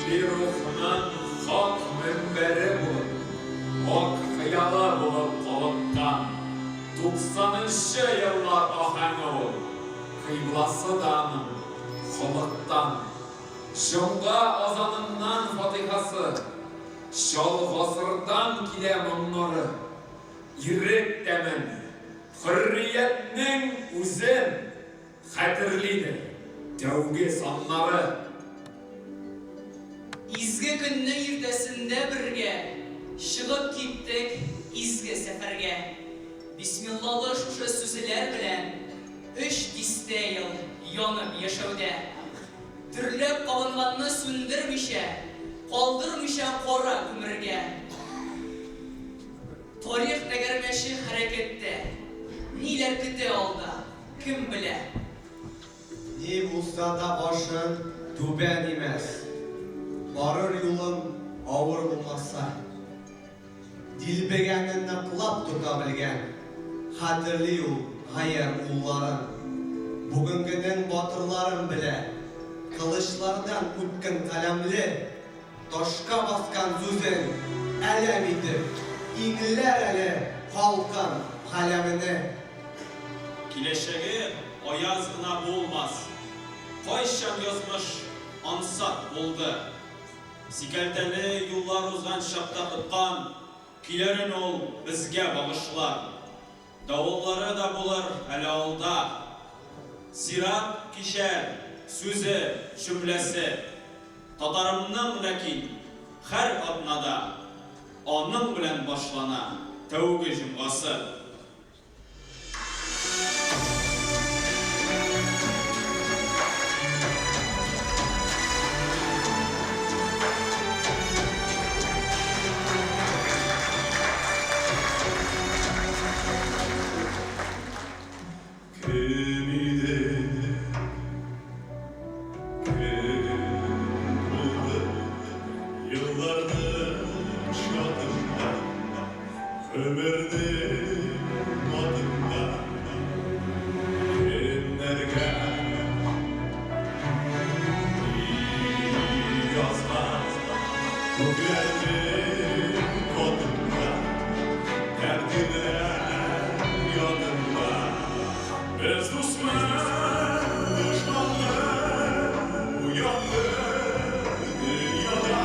Милли рухның хак мөнбәре булып, ак хыялы булып калыккан туксанынчы еллар аһәңе ул, кыйбласы да аның, халыктан. Җомга азаныннан фатыйхасы, чал гасырдан килә моңнары. Ирек тәмен, хөрриятнең үзен хәтерлидер тәүге саннары. Изге көннең иртәсендә бергә Чыгып киттек изге сәфәргә. Бисмиллалы шушы сүзләр белән Өч дистә ел янып яшәүдә. Дөрләп кабынганны сүндермичә, Калдырмыйча кара күмергә. Тарих тәгәрмәче хәрәкәттә. Ниләр көтә алда, кем белә? Ни булса да башын түбән имәс. Барыр юлың авыр булмаса. Дилбегәне ныклап тота белгән. Хәтерли ул гаярь улларын. Бүгенгенең батырларын белә. Кылычлардан үткен каләмле. Ташка баскан сүзен әләм итеп, Иңләр әле халкым галәмене. Киләчәге аяз гына булмас. Кайчан язмыш ансат булды? Сикәлтәле юллар узган чакта тоткан көйләрен ул безгә багышлар. Давыллары да булыр әле алда. Зират кичәр, сүзе, җөмләсе. Татарымның ләкин һәр атнада аның белән башлана тәүге җомгасы. Кем иде, кем булды елларның чатында, гомернең атында, кемнәргә ни язган күкләрнең катында, тәкъдирләр янында. Без дусмы, дошманмы, бу якты дөньяда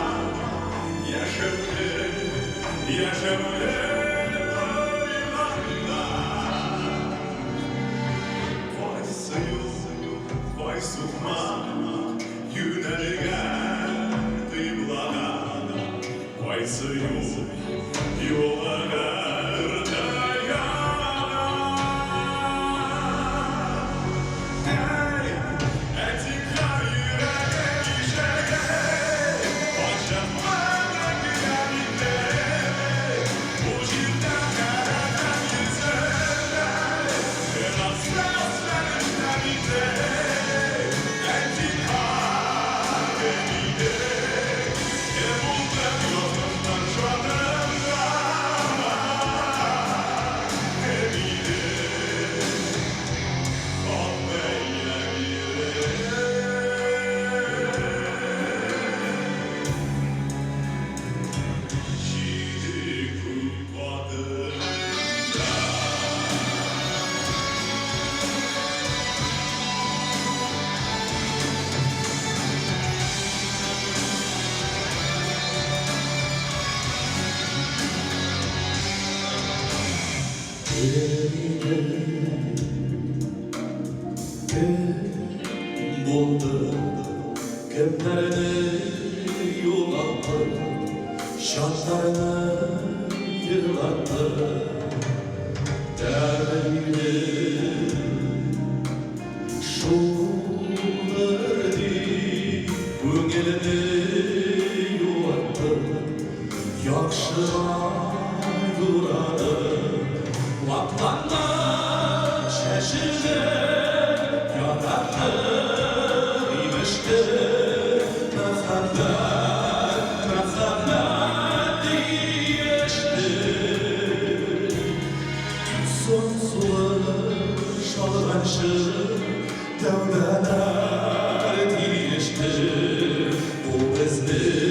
яшәүне, яшәүне тойганда. Кайсы юл, кай сукмак юнәлгән кыйблага, Кайсы юл юлыгыр дөньяга? Әй, әтикар йөрәге ишәге, Кайчакмы килә инде, Бу җирдә әрәм йөзендә, Гөнаһсыз фәрештә инде, Әтикар кем иде? Кем булдың язмышның чатында? Кем иде? Хан бәйләп Җиде күк катында. Кем иде, кем булды, кемнәрне югалтты, җаннарны елатты, тәмле Шулдыр дип күңелне юатты, Яхшыга юрады. Вакланган чәчелде, яратты, имеште. Мәхәббәт, мәхәббәт диеште. Соң сулыш алганчы тәүбәләр тиеште. Бу безнең.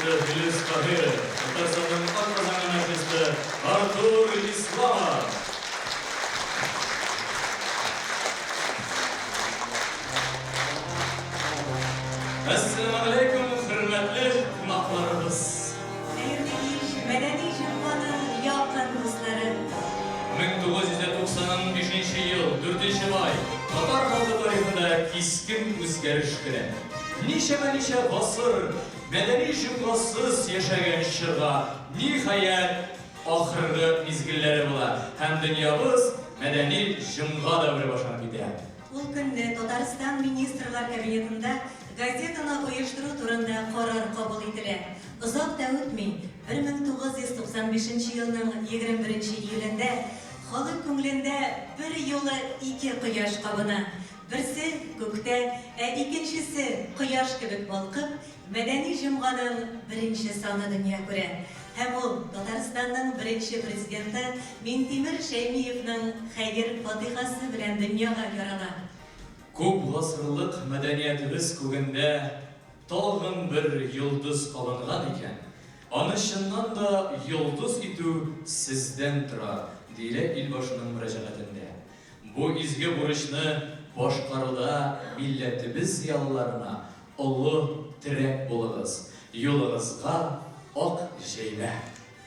артисты Филүс Каһиров, Татарстанның атказанган артисты Артур Исламов. Әссәламегаләйкүм, хөрмәтле кунакларыбыз! Хәерле кич, Мәдәни җомганың якын дуслары! 1995 ел, 4 май, татар халкы тарихында кискен үзгәреш көне. Ничәмә-ничә гасыр мәдәни җомгасыз яшәгән чорга, ниһаять, ахыргы мизгелләре була һәм дөньябыз мәдәни җомга дәвере башланып китә. Ул көнне Татарстан Министрлар Кабинетында газетаны оештыру турында карар кабул ителә. Озак та үтми, 1995 елның 21 июлендә халык күңелендә берьюлы ике кояш кабына. Берсе, күктә, ә икенчесе, кояш кебек балкып, Мәдәни җомганың беренче саны дөнья күрә. Һәм ул Татарстанның беренче Президенты Минтимер Шәймиевның хәер-фатыйхасы белән дөньяга ярала. Күп гасырлык мәдәниятебез күгендә тагын бер йолдыз кабынган икән, аны чыннан да йолдыз итү сездән тора, диелә Илбашының мөрәҗәгатендә. Бу изге бурычны башкаруда милләтебез зыялыларына олы терәк булыгыз, юлыгызга ак җәймә!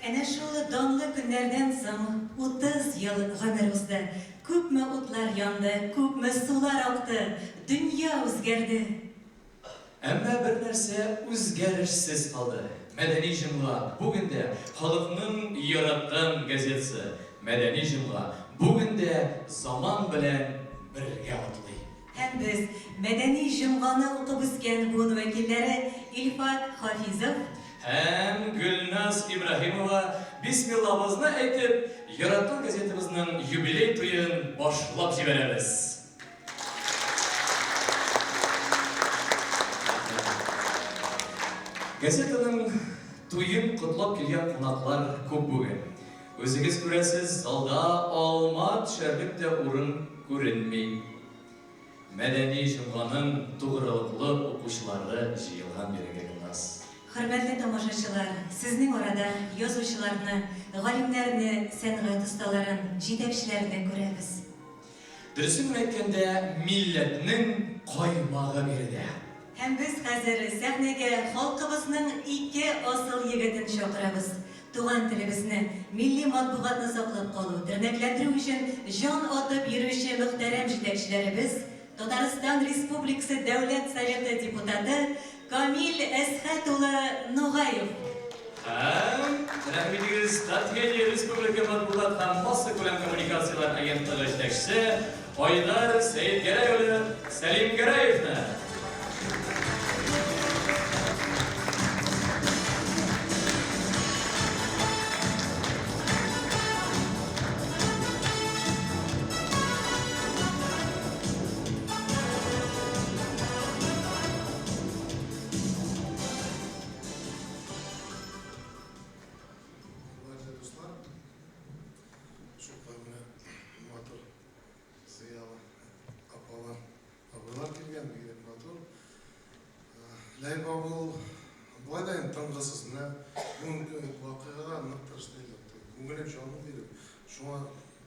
Әнә шул данлы көннәрдән соң 30 ел гомер узды. Күпме утлар янды, күпме сулар акты, дөнья үзгәрде. Әмма бер нәрсә үзгәрешсез калды, Мәдәни җомга бүген дә халыкның яраткан газетасы, Мәдәни җомга бүген дә заман белән бергә атлый. Һәм без, Мәдәни җомганы укып үскән буын вәкилләре Илфат Хафизов. Һәм Гөлназ Ибраһимова бисмиллабызны әйтеп, яраткан газетабызның юбилей туен башлап җибәрәбез. Газетаның туен котлап килгән кунаклар күп бүген. Үзегез күрәсез, залда алма төшәрлек тә урын күренми. Мәдәни җомганың тугрылыклы укучылары җыелган бирегә, Гөлназ. Хөрмәтле тамашачылар, сезнең арада язучыларны, галимнәрне, сәнгать осталарын, җитәкчеләрне күрәбез. Дөресен генә әйткәндә, милләтнең каймагы биредә. Һәм без хәзер сәхнәгә халкыбызның ике асыл егетен чакырабыз. Туган телебезне, милли матбугатны саклап калу, тернәкләндерү өчен җан атып йөрүче мөхтәрәм җитәкчеләребез, Татарстан Республикасы Дәүләт Советы депутаты Камил Әсхәт улы Нугаев. Һәм, рәхим итегез, Татмедиа республика матбугат һәм массакүләм коммуникацияләр агентлыгы җитәкчесе Айдар Сәетгәрәй улы Сәлимгәрәевны. Хөрмәтле дуслар, шулай менә матур зыялы апалар, абыйлар килгән, бигрәк матур. Ләйб абый болай да инде тынгысыз. Менә бүгенге вакыйгага нык тырышты инде. Күңелен, җанын биреп. Шуңа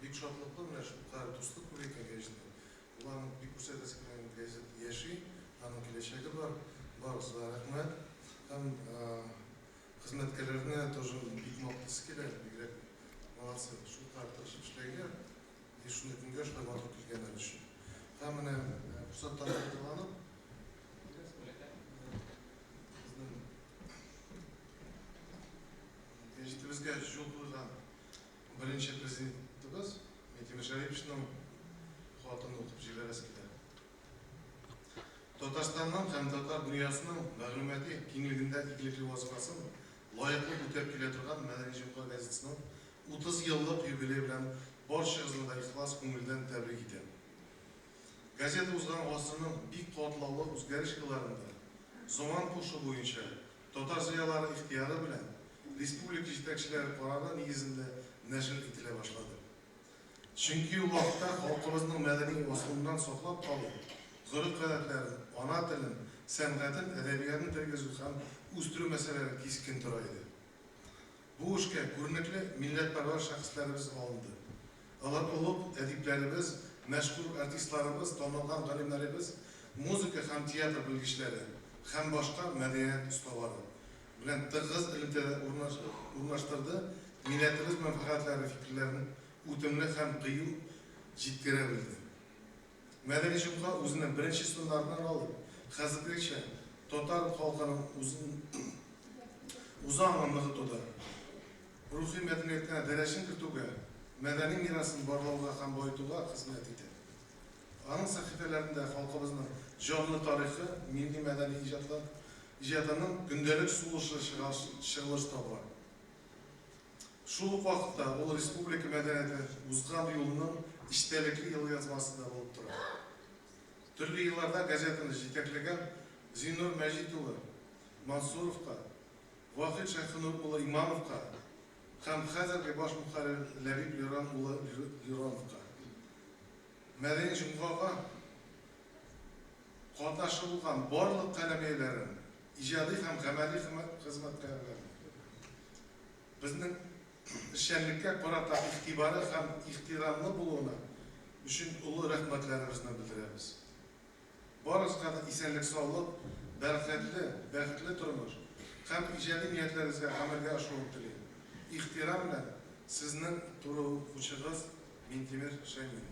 бик шатлыклы, менә шулкадәр дуслык күп икән гәҗиттә. Уларның бик күрсәтәсе килгән газет яши, аның киләчәге бар. Барыгызга да рәхмәт. Һәм хезмәткәрләрне тоже бик мактыйсы килә, бигрәк молодцы, шулкадәр тырышып эшләгәннәр, и шундый көнгә шулай матур килгәннәр өчен. Һәм менә форсаттан файдаланып, безнең гәҗитебезгә юл куйган Беренче президентыбыз Минтимер Шәриповичның хатын укып җибәрәсе килә. Татарстанның һәм татар дөньясының мәгълүмати киңлегендә игелекле вазыйфасын лаеклы үтәп килә торган Мәдәни җомга газетасының 30 еллык юбилее белән барчагызны да ихлас күңелдән тәбрик итәм. Газета узган гасырның бик катлаулы үзгәреш елларында заман кушу буенча Татар зыялары ихтыяры белән, республика җитәкчеләре карары нигезендә нәшер ителә башлады. Чөнки ул вакытта халкыбызның мәдәни асылыннан саклап калу, гореф-гадәтләрен, ана телен, сәнгатен, әдәбиятын тергезү һәм үстерү мәсьәләләре кискен тора иде. Бу эшкә күренекле милләтпәрвәр шәхесләребез алынды. Алар олуг әдипләребез, мәшһүр артистларыбыз, танылган галимнәребез, музыка һәм театр белгечләре һәм башка мәдәният осталары белән тыгыз элемтәдә урнаштырды, милләтебез мәнфәгатьләре фикерләрен үтемле һәм кыю җиткерә белде. Мәдәни җомга үзенең беренче саннарыннан алып, хәзергәчә татар халкының үзаңын ныгытуда, рухи мәдәнияткә дәрәҗен кертүгә, мәдәни мирасын барлауга һәм баетуга хезмәт итә. Аның сәхифәләрендә халкыбызның җанлы тарихы, милли мәдәни иҗатлар, иҗатының көндәлек сулышы чыгылыш таба. Шул ук вакытта ул республика мәдәнияте узган юлның эчтәлекле елъязмасы да булып тора. Төрле елларда газетаны җитәкләгән Зиннур Мәҗит улы Мансуровка, Вахит Шәйхенур улы Имамовка һәм хәзерге баш мөхәррир Ләбиб Лерон улы Лероновка Мәдәни җомгага катнашы булган барлык каләм ияләрен, иҗади һәм гамәли хезмәткәрләрен, безнең эшчәнлеккә карата игътибары һәм ихтирамлы булуына өчен олы рәхмәтләребезне белдерәбез. Барыгызга да исәнлек-саулык, бәрәкәтле, бәхетле тормыш һәм иҗади ниятләрегезгә гамәлгә ашуын телим. Ихтирам белән, сезнең туры укучыгыз Минтимер Шәймиев.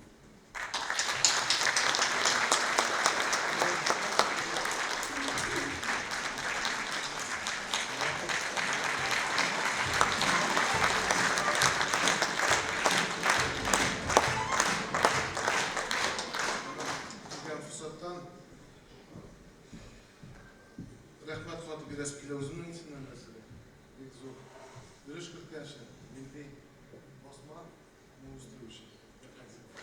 Килгән форсаттан рәхмәт хаты бирәсе килә үземнең исемнән дә сезгә. Бик зур өлеш керткән өчен, милли басма үстерү өчен. Рәхмәт сезгә.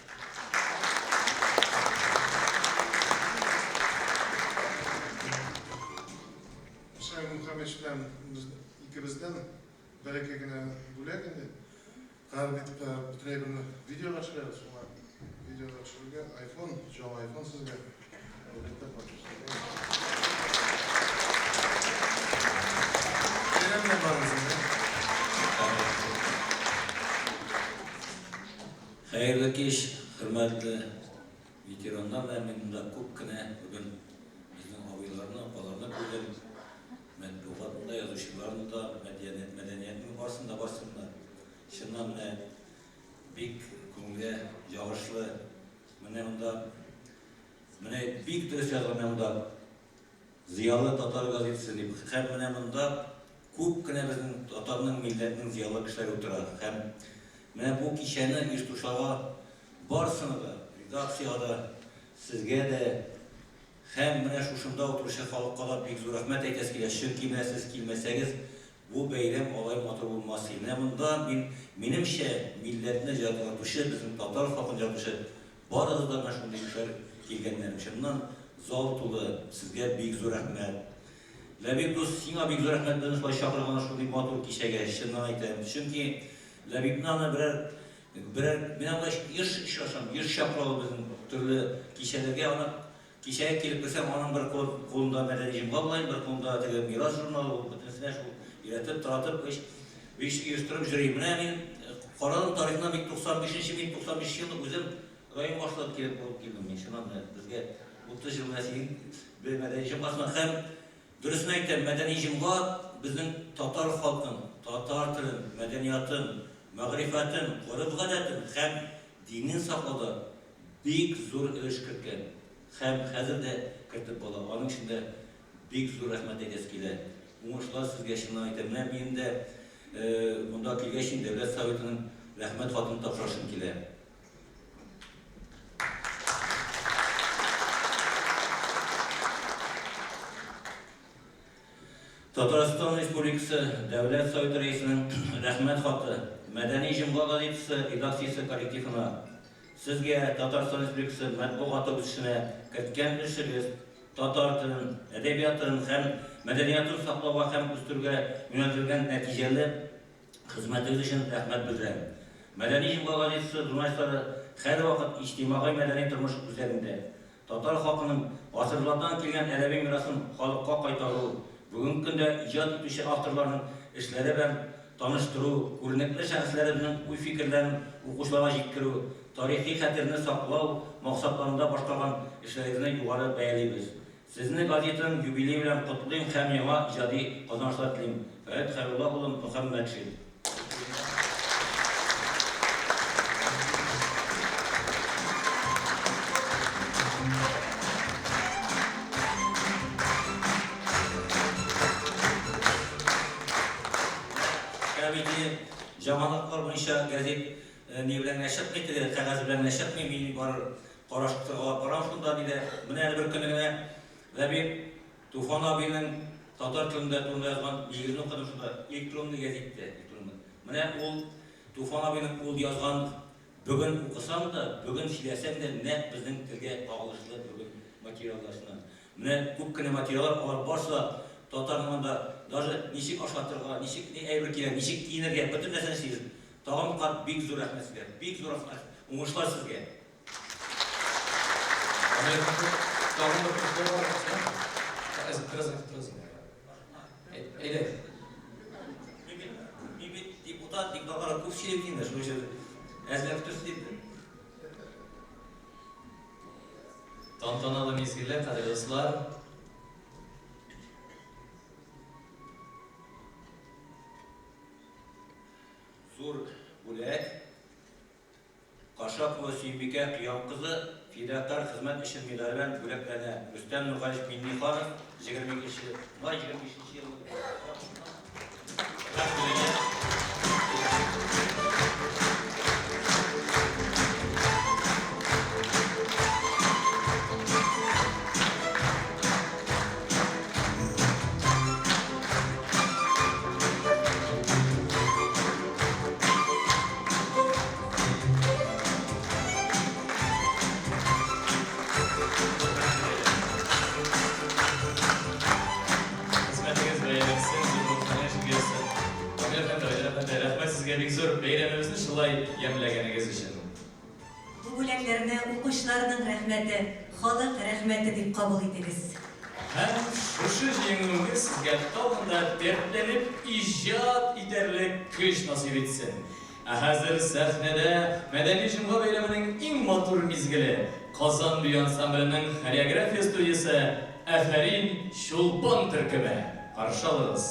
Шәһри Мөхәммәтович белән без икебездән бәләкәй генә бүләк инде. Хәзер бит бөтен әйберне видеога төшерәбез, шуңа видеога төшерергә iPhone, яңа iPhone сезгә. Әлбәттә, Бәйрәм белән барыгызны да. Хәерле кич, хөрмәтле ветераннар. Менә мин монда күп кенә бүген безнең абыйларны, апаларны күрдем. Матбугатны да, язучыларны да, мәдәният, мәдәниятнең барысын да, барысын да. Чыннан менә бик күңелгә ягышлы. Менә монда менә бик дөрес язган менә монда Зыялы татар газетасы дип. Һәм менә монда күп кенә безнең татарның, милләтнең зыялы кешеләре утыра. Һәм менә бу кичәне оештыручыларга барысына да, редакциягә дә, сезгә дә һәм менә шушында утыручы халыкка да бик зур рәхмәт әйтәсе килә. Чөнки менә сез килмәсәгез, бу бәйрәм алай матур булмас иде. Менә монда мин, минемчә, милләтне яратучы, безнең татар халкын яратучы барыгыз да менә шундый кешеләр килгәннәр. Чыннан зал тулы, сезгә бик зур рәхмәт. Ләбиб дус, сиңа бик зур рәхмәт безне шулай чакырган шундый матур кичәгә, чыннан әйтәм. Чөнки Ләбибне аны берәр берәр мин аны еш очрашам, еш чакыра ул безнең төрле кичәләргә. Аны кичәгә килеп керсәң, аның бер кулында Мәдәни җомга була инде, бер кулында теге Мирас журналы, ул бөтенесенә шул өйрәтеп, таратып, эш оештырып йөри. Менә мин карадым тарихына, мин 95 нче, мин 95 елны үзем район башлыгы килеп булып килдем. Мин чыннан да безгә 30 ел менә синең бер Мәдәни җомгасына һәм дөресен әйтәм, Мәдәни җомга безнең татар халкын, татар телен, мәдәниятын, мәгърифәтен, гореф-гадәтен һәм динен саклауда бик зур өлеш керткән һәм хәзер дә кертеп бала. Аның өчен дә бик зур рәхмәт әйтәсе килә. Уңышлар сезгә, чыннан әйтәм. Менә минем дә монда килгәч инде Дәүләт Советының Рәхмәт хатын тапшырасым килә. Татарстан Республикасы Дәүләт Советы Рәисенең Рәхмәт хаты Мәдәни җомга газетасы редакциясе коллективына. Сезгә Татарстан Республикасы матбугаты үсешенә керткән өлешегез, татар телен, әдәбиятын һәм мәдәниятын саклауга һәм үстерүгә юнәлдерелгән нәтиҗәле хезмәтегез өчен рәхмәт белдерәм. Мәдәни җомга газетасы журналистлары һәрвакыт иҗтимагый-мәдәни тормыш үзәгендә. Татар халкының гасырлардан килгән әдәби мирасын халыкка кайтару, Бүгенге көндә иҗат итүче авторларның эшләре белән таныштыру, күренекле шәхесләребезнең уй-фикерләрен укучыларга җиткерү, тарихи хәтерне саклау максатларында башкарган эшләрегезне югары бәялибез. Сезне газетаның юбилее белән котлыйм һәм яңа иҗади казанышлар телим. Фәрит Хәйрулла улы Мөхәммәтшин. Яңалыклар буенча гәзит ни белән генә чыкмый, теге кәгазь белән генә чыкмый, мин барыр караштырга барам шунда, диде. Менә әле бер көнне генә Ләбиб Туфан абыйның татар телендә турында язган нигезен укыдым шунда, электронный гәзиттә, электронный. Менә ул Туфан абыйның ул язган бүген укысаң да, бүген сөйләсәң дә нәкъ безнең телгә кагылышлы бүген материаллар шуннан. Менә күп кенә материаллар, алар барысы да татарның анда даже ничек ашатырга, ничек ни әйбер кирәк, ничек киенергә, бөтен нәрсәне эшлибез. Тагын кат бик зур рәхмәт сезгә, бик зур рәхмәт, уңышлар сезгә. Тагын бер котлау бар, Бераз көттерәсең. Әйдә. Мин бит депутат, депутатлар күп сөйләп инде, шуның өчен әзрәк көттерсен дип. Тантаналы мизгелләр, кадерле дуслар. Зур бүләк. Кашапова Сөембикә Кыям кызы Фидакарь хезмәт өчен медале белән бүләкләнә. Рөстәм Нургалиевич Миңнеханов 22 май 25 елны. Хезмәтегез бәяләнсен, зур рухани яшәгәсен. Камил әфәнде, Айдар әфәнде, рәхмәт сезгә бик зур бәйрәмебезне шулай ямьләгәнегез өчен. Бу бүләкләрне укучыларның рәхмәте, халык рәхмәте дип кабул итегез. Һәм шушы җиңүегез сезгә тагын да дәртләнеп иҗат итәрлек көч насыйп итсен. Ә хәзер сәхнәдә Мәдәни җомга бәйрәменең иң матур мизгеле, Казан бию ансамбленең хореография студиясе Афәрин, Чулпан төркеме! Каршы алыгыз!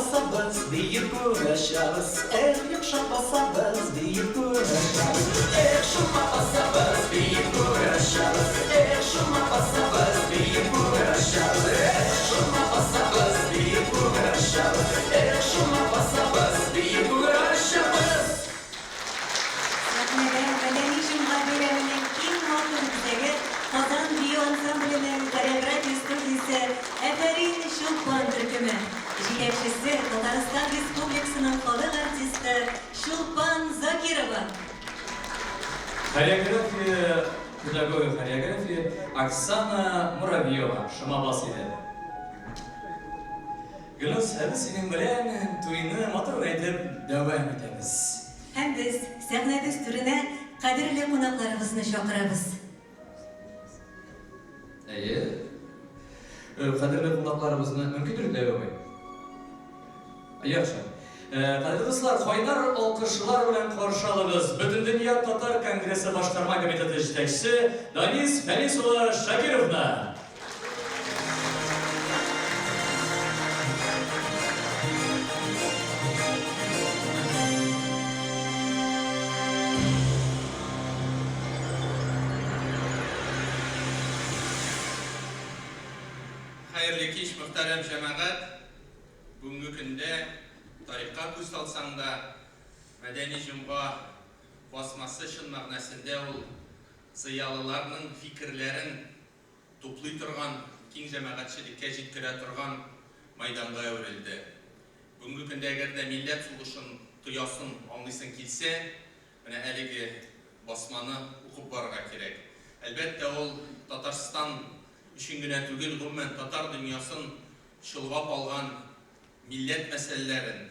басабыз, биеп күңел ачабыз. Эх, йомшак басабыз, биеп күңел ачабыз. Эх, шома басабыз, биеп күңел ачабыз. Эх, шома басабыз, биеп күңел ачабыз. Эх, шома басабыз, биеп күңел ачабыз. Эх, шома басабыз, биеп күңел ачабыз. Сәхнәдә Мәдәни җомга бәйрәменең иң матур бизәге Казан бию ансамбленең хореография студиясе Афәрин, Чулпан төркеме. Җитәкчесе, Татарстан Республикасының халык артисты Чулпан Закирова. Хореография педагогы хореография Оксана Муравьева, шома бас иде. Гөлназ, ә без синең белән туйны матур гына итеп дәвам итәбез. Һәм без сәхнәбез түренә кадерле кунакларыбызны чакырабыз. Әйе. Кадерле кунакларыбызны мөмкиндер бит, Ләбиб абый? Яхшы. Кадерле дуслар, кайнар алкышлар белән каршы алыгыз Бөтендөнья татар конгрессы башкарма комитеты җитәкчесе Данис Фәнис улы Шакировны! Хәерле кич, мөхтәрәм җәмәгать! Бүгенге көндә тарихка күз салсаң да, Мәдәни җомга басмасы чын мәгънәсендә ул зыялыларның фикерләрен туплый торган, киң җәмәгатьчелеккә җиткерә торган майданга әверелде. Бүгенге көндә әгәр дә милләт сулышын тоясың, аңлыйсың килсә, менә әлеге басманы укып барырга кирәк. Әлбәттә, ул Татарстан өчен генә түгел, гомумән, татар дөньясын чолгап алган милләт мәсьәләләрен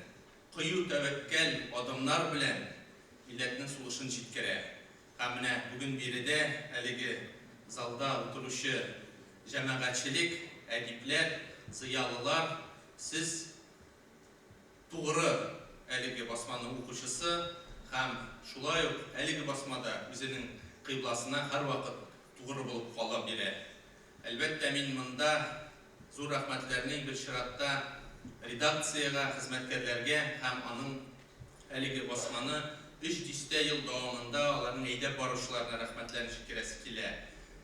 кыю, тәвәккәл адымнар белән милләтнең сулышын җиткерә. Һәм менә бүген биредә, әлеге залда утыручы җәмәгатьчелек, әдипләр, зыялылар, сез тугры әлеге басманың укучысы һәм шулай ук әлеге басма да үзенең кыйбласына һәрвакыт тугры булып кала бирә. Әлбәттә, мин монда зур рәхмәтләрне иң беренче чиратта редакциягә, хезмәткәрләргә һәм аның әлеге басманы өч дистә ел дәвамында аларның әйдәп баручыларына рәхмәтләрен җиткерәсе килә.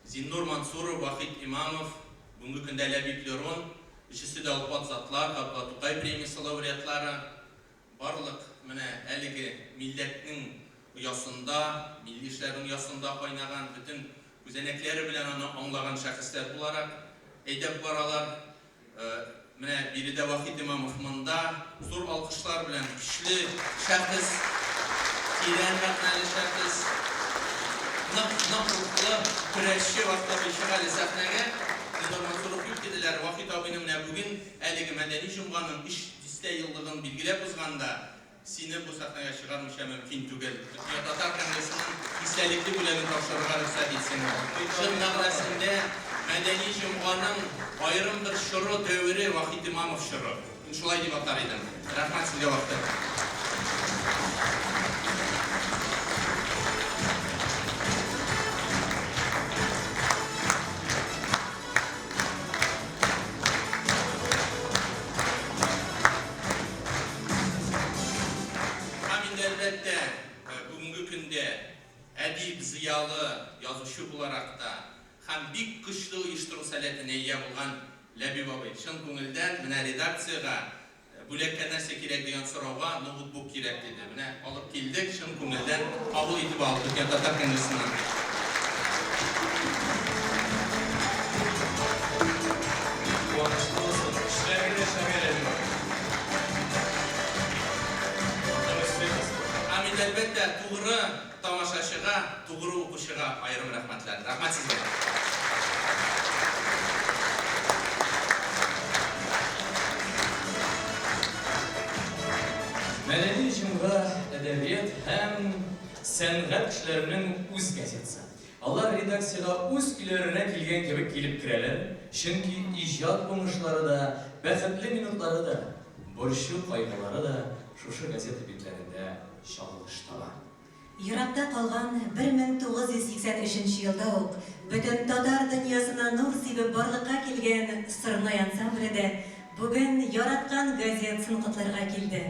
Зиннур Мансуров, Вахит Имамов, бүгенге көндә Ләбиб Лерон, өчесе дә олпат затлар, Габдулла Тукай премиясе лауреатлары. Барлык менә әлеге милләтнең оясында, милли эшләрнең оясында кайнаган, бөтен күзәнәкләре белән аны аңлаган шәхесләр буларак әйдәп баралар. Менә биредә Вахит Имамов монда зур алкышлар белән көчле шәхес, тирән мәгънәле шәхес, нык, нык рухлы көрәшче Вахит абый чык әле сәхнәгә. Илдар Мансуров юк диделәр. Вахит абыйны менә бүген әлеге Мәдәни җомганың өч дистә еллыгын билгеләп узганда, сине бу сәхнәгә чыгармыйча мөмкин түгел. Бөтендөнья татар конгрессының истәлекле бүләген тапшырырга рөхсәт итсеннәр. Чын мәгънәсендә Мәдәни җомганың аерым бер чоры, дәвере, Вахит Имамов чоры. Мин шулай дип атар идем. Рәхмәт сезгә, Вахит абый. Һәм инде, әлбәттә, бүгенге көндә әдип, зыялы, язучы буларак та һәм бик көчле оештыру сәләтенә ия булган Ләбиб абый, чын күңелдән менә редакциягә бүләккә нәрсә кирәк дигән сорауга ноутбук кирәк диде. Менә алып килдек, чын күңелдән кабул итеп ал, Бөтен татар конгрессыннан. Куанычлы булсын, эшләргә дә эшләргә ләзим. Һәм инде, әлбәттә, тугры тамашачыга, тугры укучыга аерым рәхмәтләр. Рәхмәт сезгә! Мәдәни җомга, әдәбият һәм сәнгать кешеләренең үз газетасы. Алар редакциягә үз өйләренә килгән кебек килеп керәләр, чөнки иҗат уңышлары да, бәхетле минутлары да, борчу-кайгылары да шушы газета битләрендә чагылыш таба. Еракта калган 1983 нче елда ук бөтен татар дөньясына нур сибеп барлыкка килгән Сорнай ансамбле дә бүген яраткан газетасын котларга килде.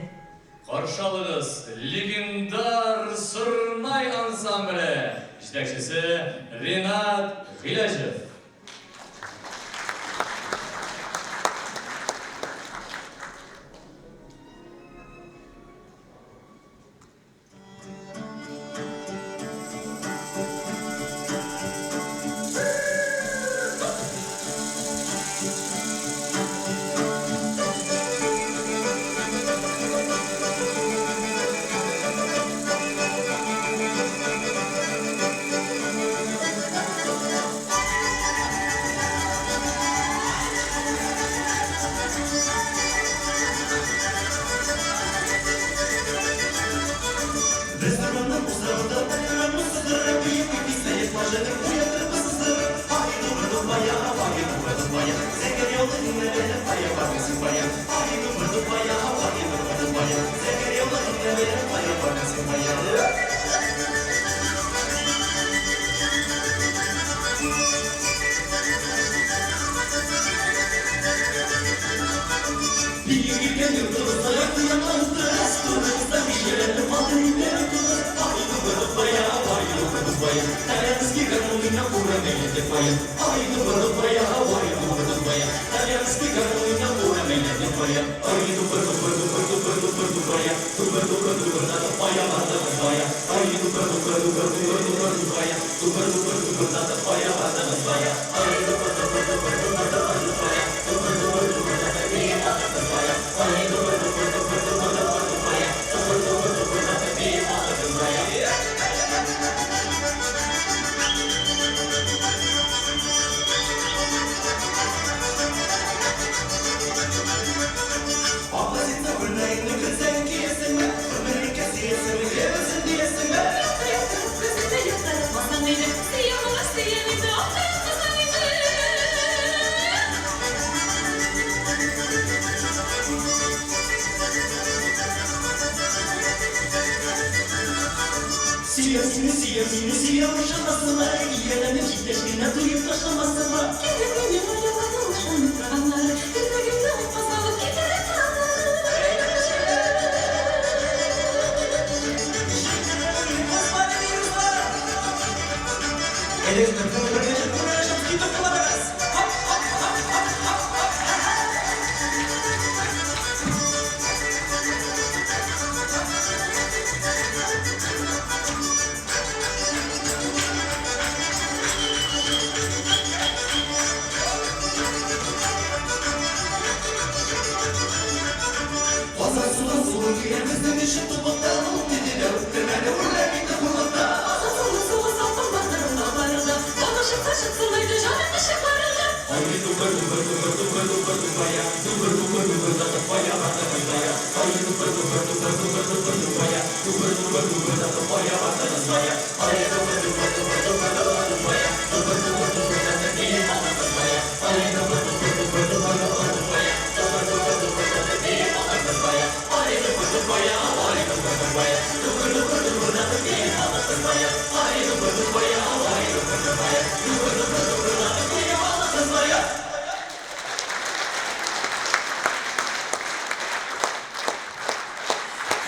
Каршы алыгыз, легендар Сорнай ансамбле җитәкчесе Ринат Гыйләҗев.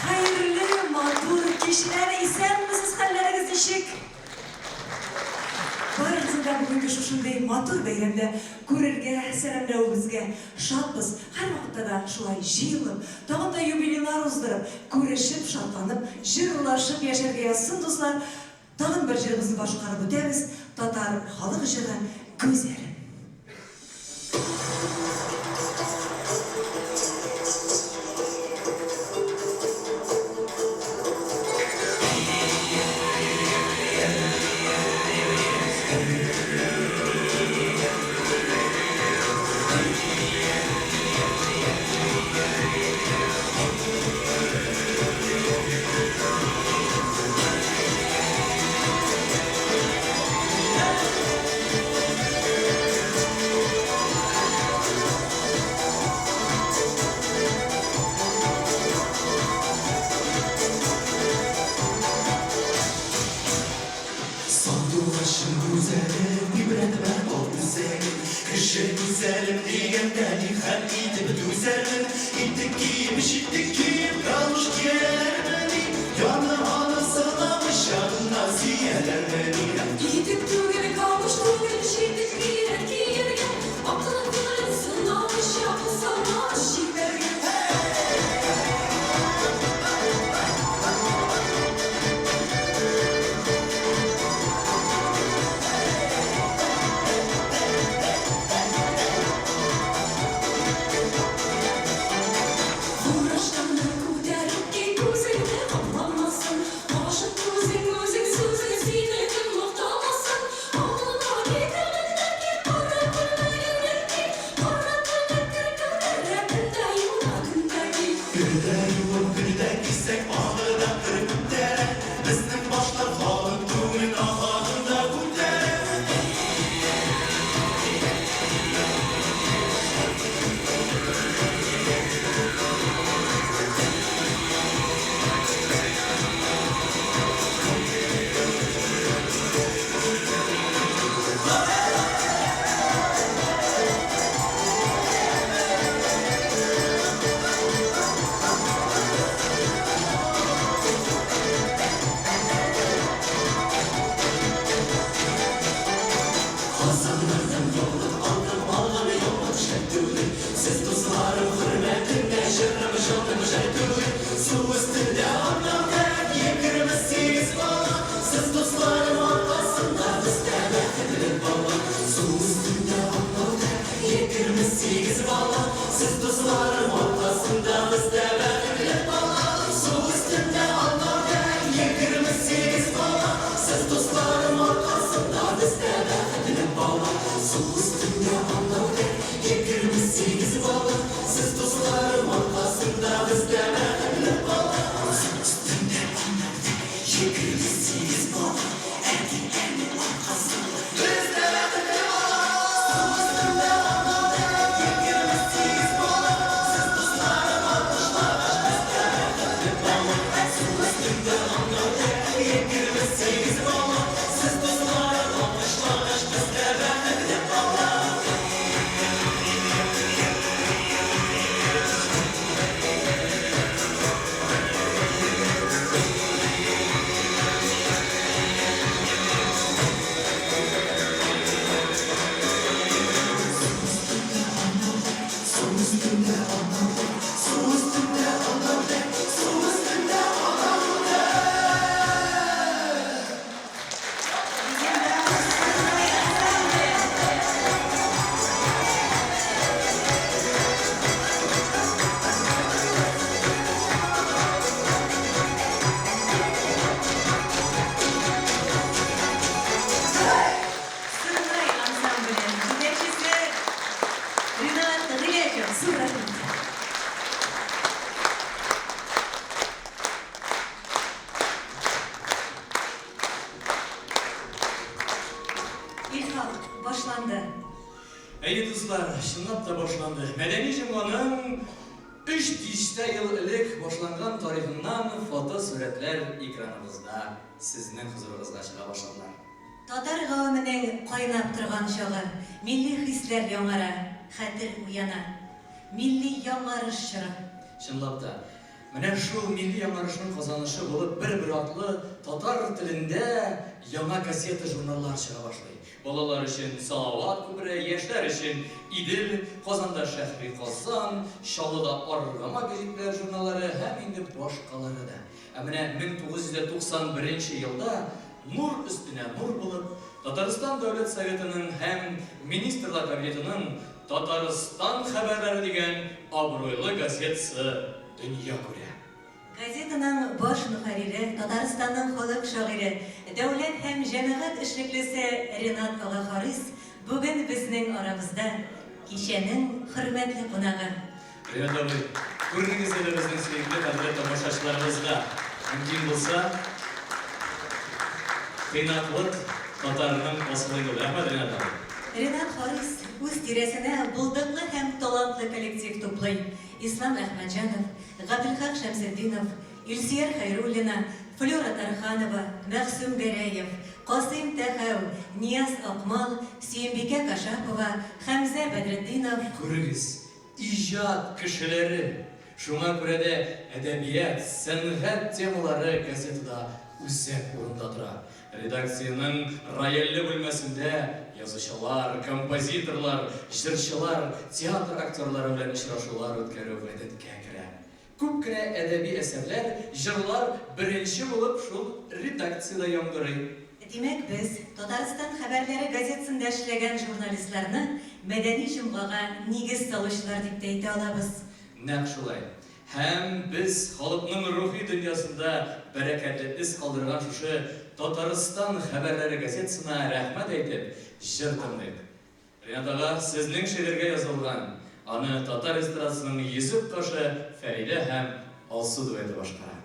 Хәерле, матур кичләр, исәнмесез, хәлләрегез ничек? Барыгызны да бүгенге шушындый матур бәйрәмдә күрергә, сәламләвебезгә шатбыз. Һәрвакытта да шулай җыелып, тагын да юбилейлар уздырып, күрешеп, шатланып, җырлашып яшәргә язсын, дуслар. Тагын бер җырыбызны башкарып үтәбез, татар халык җыры Гүзәлем. Итек киеп, читек киеп, галуш кияләрмени? Яны аны сынамыйча гына сөяләрмени? Итек түгел, галуш түгел, читек кияргә кияргә, Акылын күңелен сынамыйча сана җибәргән. Фуражкаңны күтәреп ки, күзеңне капламасын, Башың, күзең, үзең, сүзең сине кем мактамасын. Акылыңа китергәннәр ки, кара күлмәгеңне ки, Кара күлмәк кер күтәрә, көндә юа, көндә ки. Көндә юып, көндә кисәк, аны да кер күтәрә. Безнең башлар халык түгел, ахагын да күтәрә. Казаннардан яулык алдым, алган яулык шәп түгел. Сез дусларым хөрмәтенә җырым җаным жәл түгел. Су өстендә атлауда 28 бала. Сез дусларым аркасында без дә бәхетле бала. Су өстендә атлауда 28 бала. Сез дусларым аркасында без дә бәхетле бала. Су өстендә атлауда 28 бала. Сез дусларым аркасында без дә бәхетле бала. Су өстендә атлауда 28 бала. Сез дусларым аркасында без дә бәхетле бала. Су өстендә атлауда 28 бала. Әти-әни аркасында без дә бәхетле бала. Су өстендә атлауда 28 бала. Сез дусларым алкышлагач без дә бәхетле бала. Су өстендә атлауда 28 бала. Сез дусларым алкышлагач без дә бәхетле бала. Су өстендә атлауда, су өстендә атлауда, су өстендә атлауда. Сырнай ансамбле җитәкчесе Ринат Гыйләҗев. Зур рәхмәт. Илфак, башланды. Әйе, дуслар, чынлап та башланды. Мәдәни җомганың өч дистә ел элек башланган тарихыннан фотосурәтләр экраныбызда сезнең хозурыгызга чыга башладылар. Татар гавеменең кайнап торган чагы, милли хисләр яңара, хәтер уяна. Милли яңарыш чоры. Чынлап та, менә шул милли яңарышның казанышы булып бер-бер артлы татар телендә яңа газета-журналлар чыга башлый. Балалар өчен Салават күпере, яшьләр өчен Идел, Казанда Шәһри Казан, Чаллыда Аргамак гәҗитләр журналлары һәм инде башкалары да. Ә менә 1991 елда нур өстенә нур булып, Татарстан Дәүләт Советының һәм Министрлар Кабинетының Татарстан хәбәрләре дигән абруйлы газетасы дөнья күрә. Газетаның баш мөхәррире, Татарстанның халык шагыйре, дәүләт һәм җәмәгать эшлеклесе Ренат ага Харис бүген безнең арабызда, кичәнең хөрмәтле кунагы. Ренат абый, күренегез әле безнең сөекле кадерле тамашачыларыбызга. Мөмкин булса, тыйнаклык татарның асылы инде ул. Рәхмәт, Ренат абый. Ренат Харис үз тирәсенә булдыклы һәм талантлы коллектив туплый. Ислам Әхмәтҗанов, Габделхак Шәмсетдинов, Илсөяр Хәйруллина, Флюра Тарханова, Мәгъсүм Гәрәев, Касыйм Тәхәү, Нияз Акмал, Сөембикә Кашапова, Хәмзә Бәдретдинов, Күрегез, иҗат кешеләре! Шуңа күрә дә әдәбият, сәнгать темалары газетада үзәк урында тора. Редакциянең рояльле бүлмәсендә язучылар, композиторлар, җырчылар, театр актерлары белән очрашулар үткәрү гадәткә керә. Күп кенә әдәби әсәрләр, җырлар беренче булып шул редакциядә яңгырый. Димәк, без Татарстан хәбәрләре газетасында эшләгән журналистларны Мәдәни җомгага нигез салучылар дип тә әйтә алабыз. Нәкъ шулай. Һәм без халыкның рухи дөньясында бәрәкәтле эз калдырган шушы Татарстан хәбәрләре газетасына рәхмәт әйтеп, җыр тыңлыйк. Ринат ага, сезнең шигырьгә язылган, аны татар эстрадасының йөзек кашы Фәридә һәм Алсу дуэты башкара.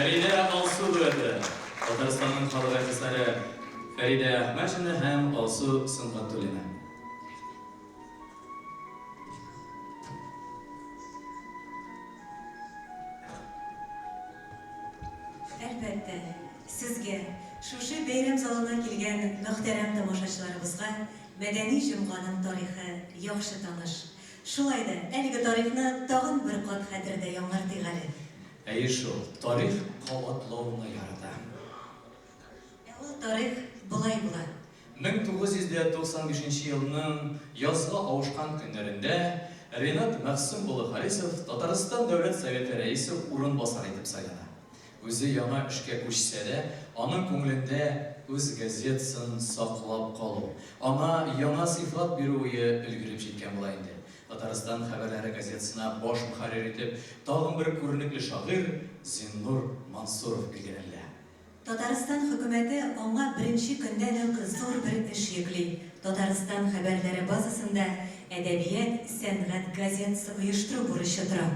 Фәридә Алсу дуэты. Татарстанның халык артистлары Фәридә Әхмәтшина һәм Алсу Сөнгатуллина. Әлбәттә, сезгә, шушы бәйрәм залына килгән мөхтәрәм тамашачыларыбызга Мәдәни җомганың тарихы яхшы таныш. Шулай да, әлеге тарихны тагын бер кат хәтердә яңартыйк әле. Әйе шул, тарих кабатлауны ярата. Ә ул тарих болай була. 1995 нче елның язга авышкан көннәрендә Ринат Мәгъсүм улы Харисов Татарстан Дәүләт Советы Рәисе урынбасары итеп сайлана. Үзе яңа эшкә күчсә дә, аның күңелендә үз газетасын саклап калу, аңа яңа сыйфат бирү уе өлгереп җиткән була инде. Татарстан хәбәрләре газетасына баш мөхәррир итеп тагын бер күренекле шагыйрь Зиннур Мансуров билгеләнелә. Татарстан хөкүмәте аңа беренче көндән үк зур бер эш йөкли, Татарстан хәбәрләре базасында әдәбият, сәнгать газетасы оештыру бурычы тора.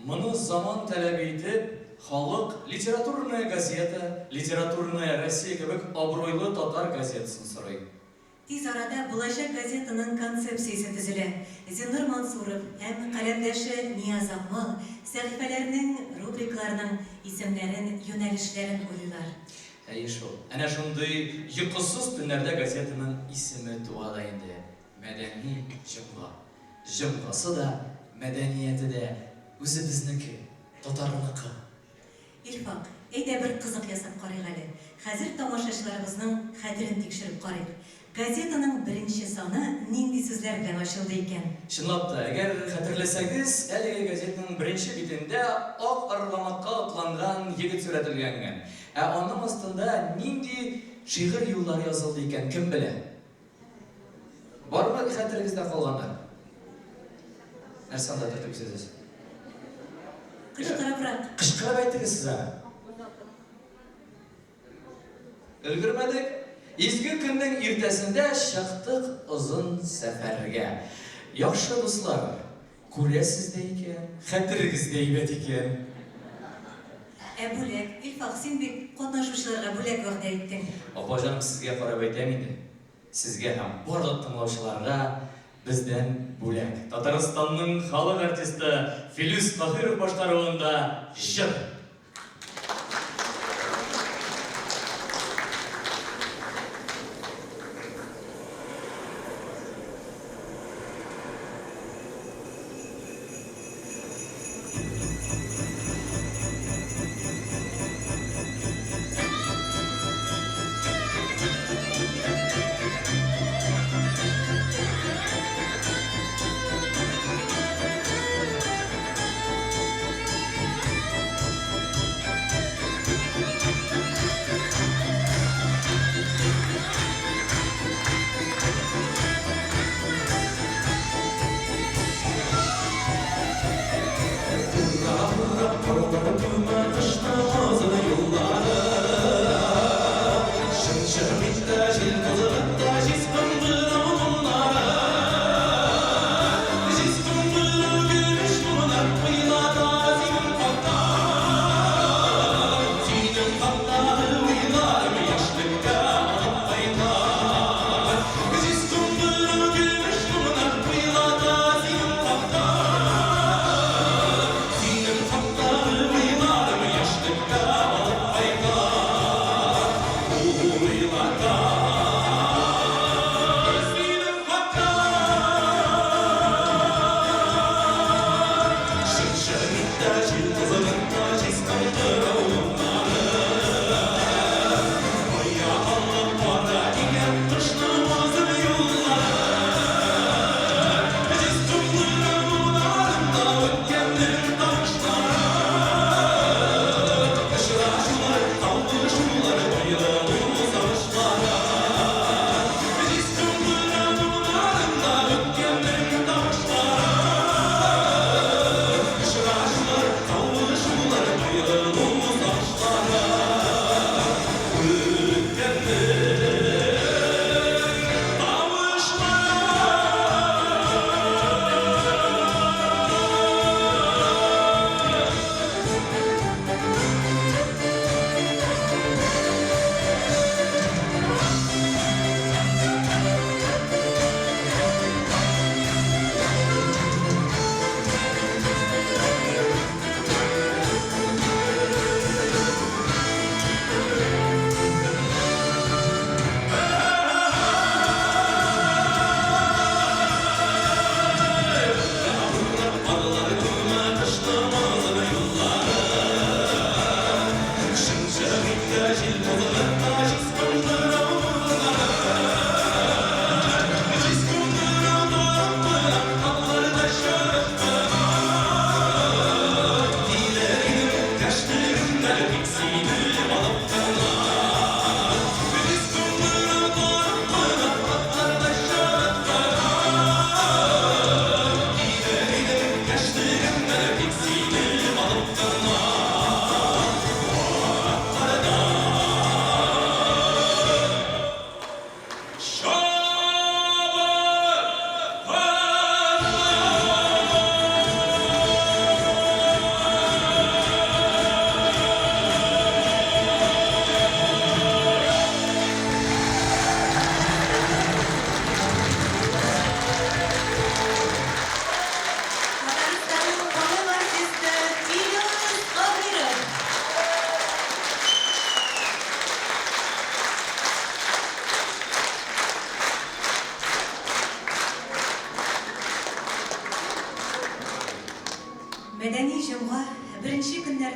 Моны заман таләбе итеп, халык Литературная газета, Литературная Россия кебек абруйлы татар газетасын сорый. Тиз арада булачак газетаның концепциясе төзелә. Зиннур Мансуров һәм каләмдәше Нияз Акмал сәхифәләрнең, рубрикаларның исемнәрен, юнәлешләрен уйлыйлар. Әйе шул, әнә шундый йокысыз төннәрдә газетаның исеме туа да инде, Мәдәни җомга. Җомгасы да, мәдәнияте дә үзебезнеке, татарныкы. Илфак, әйдә бер кызык ясап карыйк әле. Хәзер тамашачыларыбызның хәтерен тикшереп карыйк. Газетаның беренче саны нинди сүзләр белән ачылды икән? Чынлап та, әгәр хәтерләсәгез, әлеге газетаның беренче битендә ак аргамакка атланган егет сурәтлгәнгән. Ә аның астында нинди шигырь юллары язылды икән, кем белә? Бармы хәтерегездә калганнар? Нәрсә анда төртеп күрсәтәсез? Кычкырыбрак. Кычкырып әйтегез сез аны. Өлгермәдек. Изге көннең иртәсендә чыктык озын сәфәргә. Яхшы дуслар, күрәсез дә икән, хәтерегез дә әйбәт икән. Ә бүләк, Илфак, син бит катнашучыларга бүләк вәгъдә иттең. Апа җаным, сезгә карап әйтәм инде. Сезгә һәм барлык тыңлаучыларга бездән бүләк. Татарстанның халык артисты Филүс Каһиров башкаруында җыр!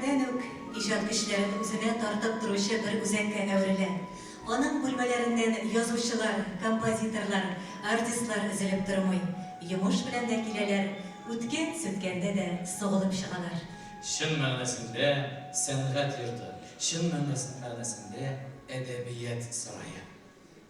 бердән үк иҗат көчләрен үзенә тартып торучы бер үзәккә әверелә. Аның бүлмәләреннән язучылар, композиторлар, артистлар өзелеп тормый. Йомыш белән дә киләләр, үткән-сүткәндә дә сугылып чыгалар. Чын мәгънәсендә сәнгать йорты, чын мәгънәсендә әдәбият сарае.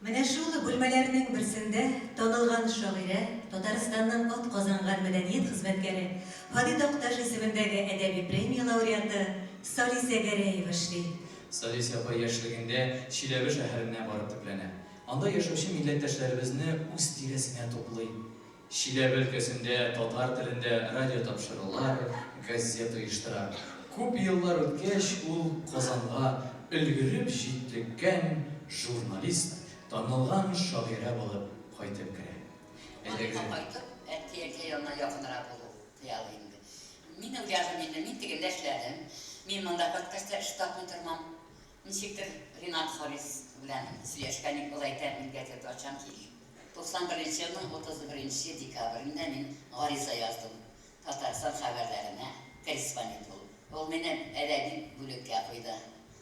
Менә шул бүлмәләрнең берсендә танылган шагыйрә, Татарстанның атказанган мәдәният хезмәткәре, Һади Такташ исемендәге әдәби премия лауреаты Салисә Гәрәева эшли. Салисә апа яшьлегендә Чиләбе шәһәренә барып төпләнә. Анда яшәүче милләттәшләребезне үз тирәсенә туплый. Чиләбе өлкәсендә татар телендә радиотапшырулар, газета оештыра. Күп еллар үткәч, ул Казанга өлгереп җитлеккән журналист, танылган шагыйрә булып кайтып керә. Әйдәгез Ватанга кайтып, әти-әнкәй янына якынрак булу хыялы инде. Мин уйладым инде, мин тегендә эшләдем. Мин монда кайткач та эш тапмый тормам. Ничектер Ринат Харис белән сөйләшкән идек, ул әйтә, мин газета ачам, кил. 91 нче елның 31 нче декабрендә мин гариза яздым Татарстан хәбәрләренә корреспондент булып. Ул мине әдәби бүлеккә куйды.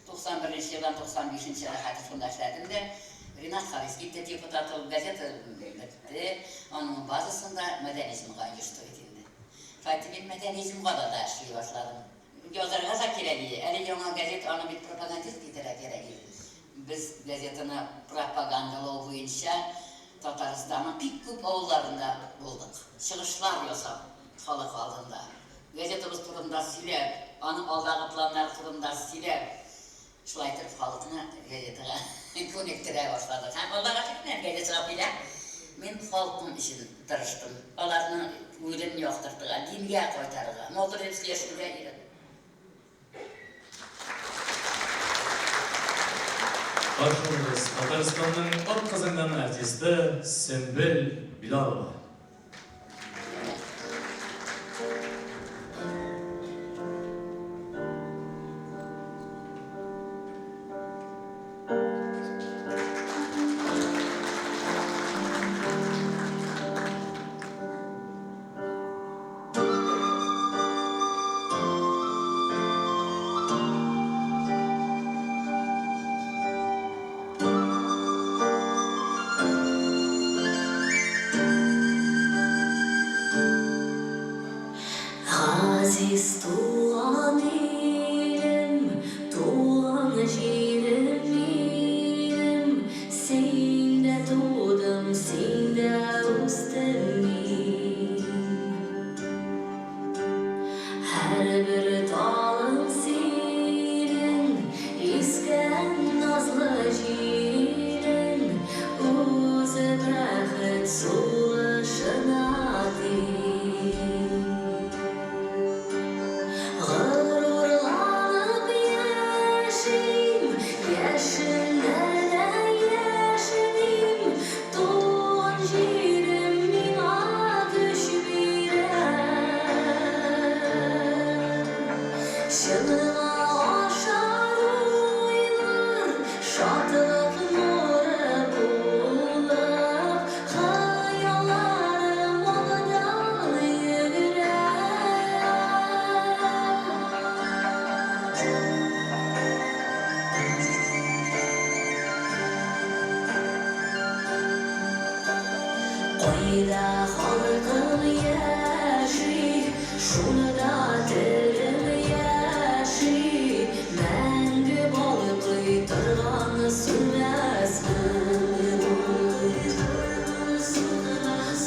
91 нче елдан 95 нче елга хәтле шунда эшләдем дә, Ринат Харис китте депутат булып, газета бетте, аның базасында Мәдәни җомга оешты бит инде. Шулай итеп мин Мәдәни җомгада да эшли башладым. Язарга да кирәк иде. Әле яңа газета, аны бит пропагандист итәргә кирәк иде. Без газетаны пропагандалау буенча Татарстанның бик күп авылларында булдык. Чыгышлар ясап халык алдында. Газетабыз турында сөйләп, аның алдагы планнары турында сөйләп, шулай итеп халыкны газетага күнектерә башладык. Һәм Аллага шөкер, менә газета чыгып килә. Мин халкым өчен тырыштым. Аларның күңелен яктыртырга, дингә кайтарырга, матур итеп сөйләшергә өйрәттем. Каршылыгыз, Татарстанның атказанган артисты Сөмбел Билалова. Газиз туган илем, туган җирем минем, Синдә тудым, синдә үстем мин. Һәрбер талың синең, искән назлы җилең, Үзе бәхет сулышына тиң. Горурланып яшим, яшенә дә яшьним, Туган җирем миңа көч бирә. Чынга ашар уйлар, шатлык нуры булып, Хыялларым алдан йөгерә. Кайда халкым яши, шунда телем яши, Мәңге балкый торган сүнмәс ут.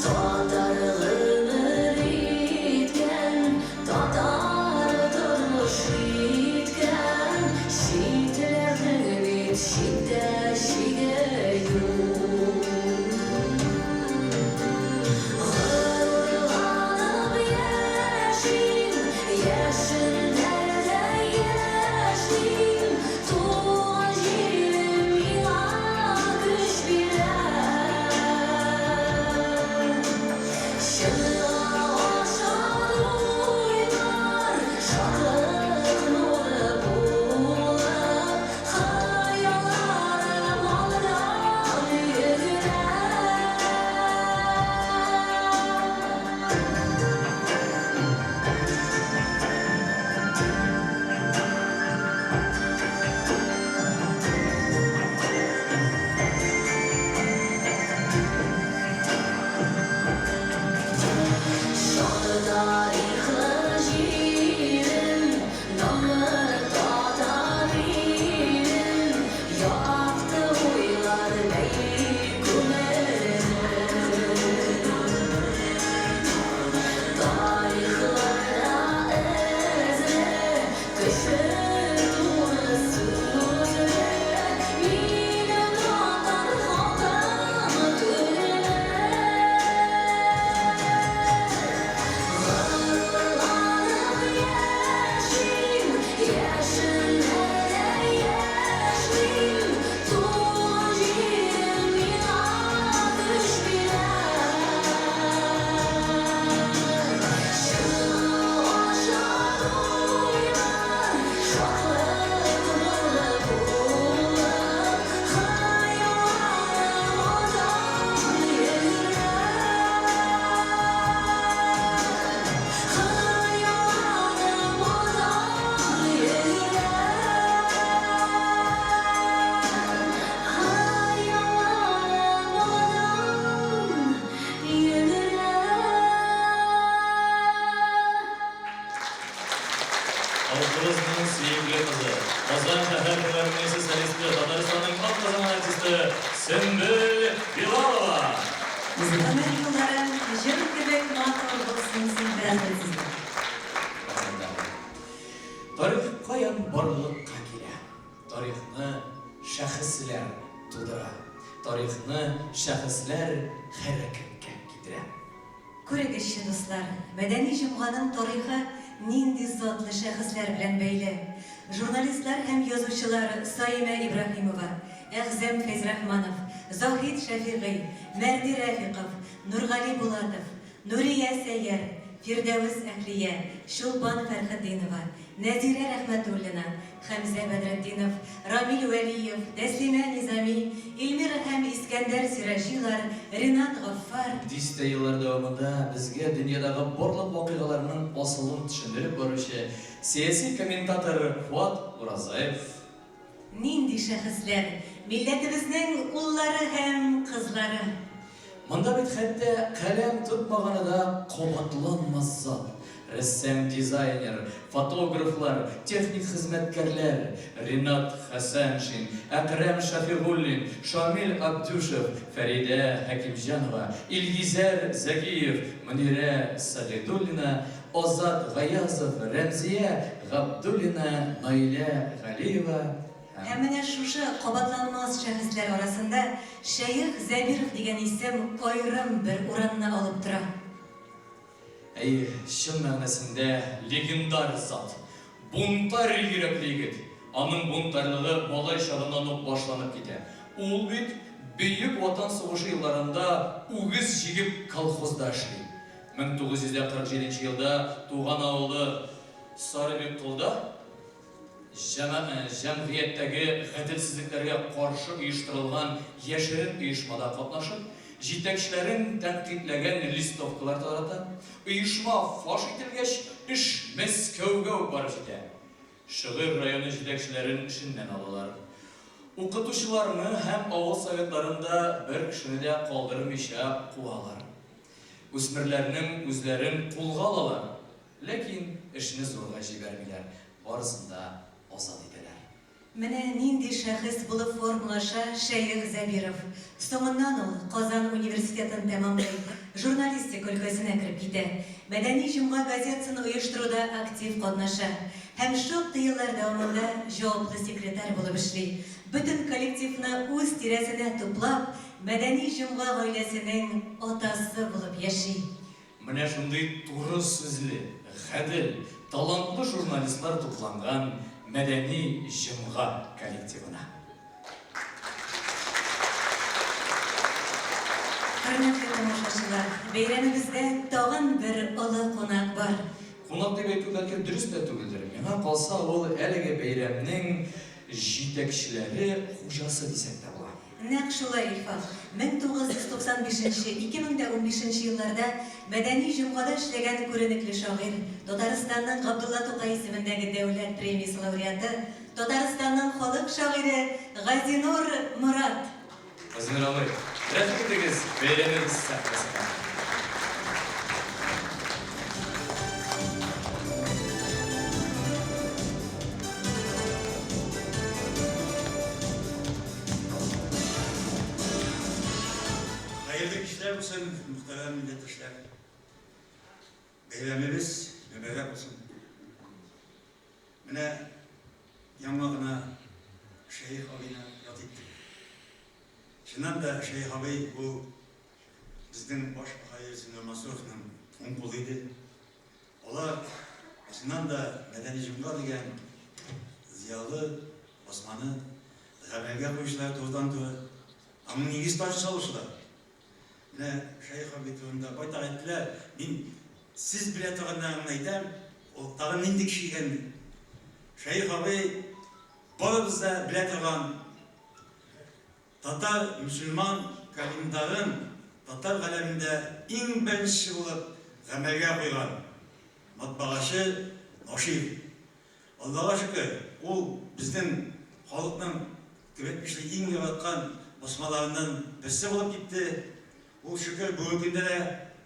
Татар гомер иткән, татар тормыш иткән, Читләрнең бит читтә чиге юк. Горурланып яшим, яшим. Казан шәһәр филармониясе солисты, Татарстанның атказанган артисты Сөмбел Билалова. Гомер юлларың җыр кебек матур булсын, Сөмбел. Рәхмәт сезгә. Тарих каян барлыкка килә? Тарихны шәхесләр тудыра. Тарихны шәхесләр хәрәкәткә китерә. Күрегезче, дуслар, Мәдәни җомганың тарихы нинди затлы шәхесләр белән бәйле. Журналистлар һәм язучылар Саимә Ибраһимова, Әгъзәм Фәйзрахманов, Заһид Шәфигый, Мәрди Рәфиков, Нургали Булатов, Нурия Сәйяр, Фирдәвес Әһлия, Чулпан Фәрхетдинова, Нәзирә Рәхмәтуллина, Хәмзә Бәдретдинов, Рамил Вәлиев, Тәслимә Низами, Эльмира һәм Искәндәр Сираҗилар, Ринат Гаффар. Дистә еллар дәвамында безгә дөньядагы барлык вакыйгаларның асылын төшендереп баручы сәяси комментатор Фуат Уразаев. Нинди шәхесләр, милләтебезнең уллары һәм кызлары! Монда бит хәтта каләм тотмаганы да кабатланмас зат, рәссам-дизайнер, фотографлар, техник хезмәткәрләр, Ринат Хәсәншин, Әкрәм Шәфигуллин, Шамил Абдюшев, Фәридә Хәкимҗанова, Илгизәр Зәкиев, Мөнирә Сәгыйдуллина, Азат Гаязов, Рәмзия Габдуллина, Наилә Галиева һәм. Һәм менә шушы кабатланмас шәхесләр арасында Шәех Зәбиров дигән исем аерым бер урынны алып тора. Әйе, чын мәгънәсендә легендар зат. Бунтарь йөрәкле егет. Аның бунтарьлыгы малай чагыннан ук башланып китә. Ул бит Бөек Ватан сугышы елларында үгез җигеп колхозда эшли. 1947 нче елда туган авылы Сарыбикколда җәмгыятьтәге гаделсезлекләргә каршы оештырылган яшерен оешмада катнашып, җитәкчеләрен тәнкыйтьләгән листовкалар тарата. Оешма фаш ителгәч, эш Мәскәүгә үк барып җитә. Шөгер районы җитәкчеләрен эшеннән алалар. Укытучыларны һәм авыл советларын да бер кешене дә калдырмыйча куалар. Үсмерләрнең үзләрен кулга алалар, ләкин эшне зурга җибәрмиләр, барысын да азат итәләр. Менә нинди шәхес булып формалаша Шәех Зәбиров. Соңыннан ул Казан университетын тәмамлый, журналистика өлкәсенә кереп китә. Мәдәни җомга газетасын оештыруда актив катнаша һәм шактый еллар дәвамында җаваплы секретарь булып эшли. Бөтен коллективны үз тирәсенә туплап, Мәдәни җомга гаиләсенең атасы булып яши. Менә шундый туры сүзле, гадел, талантлы журналистлар тупланган Мәдәни җомга коллективына. Хөрмәтле тамашачылар, бәйрәмебездә тагын бер олы кунак бар. Кунак дип әйтү бәлки дөрес тә түгелдер. Миңа калса, ул әлеге бәйрәмнең җитәкчеләре, хуҗасы дисәк тә була. Нәкъ шулай, Илфак. 1995 нче, 2015 нче елларда Мәдәни җомгада эшләгән күренекле шагыйрь, Татарстанның Габдулла Тукай исемендәге дәүләт премиясе лауреаты, Татарстанның халык шагыйре Газинур Морат. Газинур абый, рәхим итегез бәйрәмебез сәхнәсенә. Хәерле кичләр булсын, мөхтәрәм милләттәшләр. Бәйрәмебез мөбарәк булсын. Менә яңа гына Шәех абыйны яд иттек. Чыннан да Шәех абый ул безнең баш мөхәррир Зиннур Мансуровның уң кулы иде. Алар, чыннан да, Мәдәни җомга дигән зыялы басманы гамәлгә куючылар турыдан-туры, аның нигез ташы салучылар. Менә Шәех абый турында байтак әйттеләр. Мин сез белә торганнарын гына әйтәм, ул тагын нинди кеше икән дип. Шәех абый барыбыз да белә торган татар мөселман календарен татар галәмендә иң беренче булып гамәлгә куйган матбагачы, нашир. Аллага шөкер, ул безнең халыкның кебек иң яраткан басмаларыннан берсе булып китте. Ул, шөкер, бүгенге көндә дә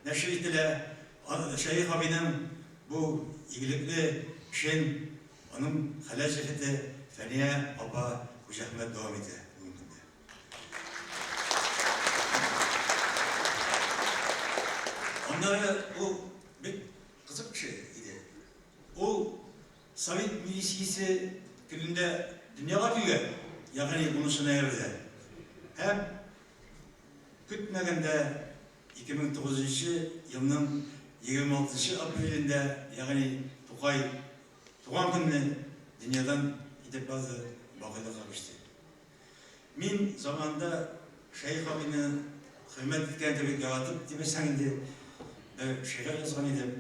нәшер ителә. Шәех абыйның бу игелекле эшен аның хәләл җефете Фәния апа Хуҗәхмәт дәвам итә бүгенге көндә. Аннары ул бик кызык кеше иде. Ул совет милициясе көнендә дөньяга килгән, ягъни унынчы ноябрьдә. Һәм көтмәгәндә 2009 нчы елның 26 нчы апрелендә, ягъни Тукай туган көнне дөньядан китеп барды, бакыйлыкка күчте. Мин заманында Шәех абыйны хөрмәт иткән кебек яратып димәсәң инде, бер шигырь язган идем.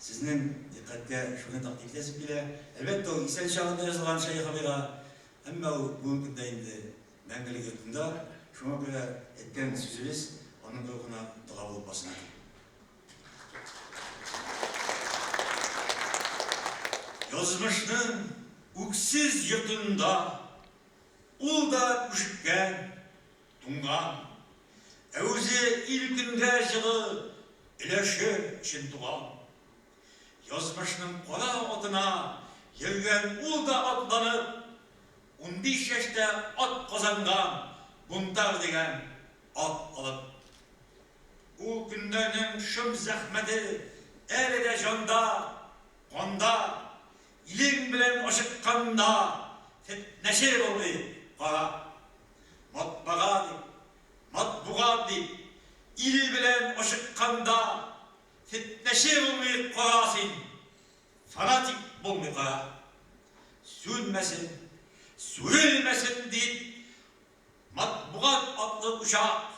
Сезнең дикъкатькә шуны тәкъдим итәсем килә. Әлбәттә, ул исән чагында язылган Шәех абыйга, әмма ул бүгенге көндә инде мәңгелек йортында. Шуңа күрә әйткән сүзебез аның рухына дога булып бассын иде. Язмышның үксез йортында Ул да күшеккән, туңган. Ә үзе ил-көнгә җылы өләшер өчен туган. Язмышның кара атына йөргән ул да атланып, 15 яшьтә ат казанган бунтарь дигән ат алып. Ул көннәрнең шом зәхмәте әле дә җанда, канда. Илең белән ачыкканда фетнәче булмый, кара. Матбага дип, матбугат дип, ил белән ачыкканда фетнәче булмый, кара син, фанатик булмый, кара. Сүнмәсен, сүрелмәсен дип, матбугат атлы учак,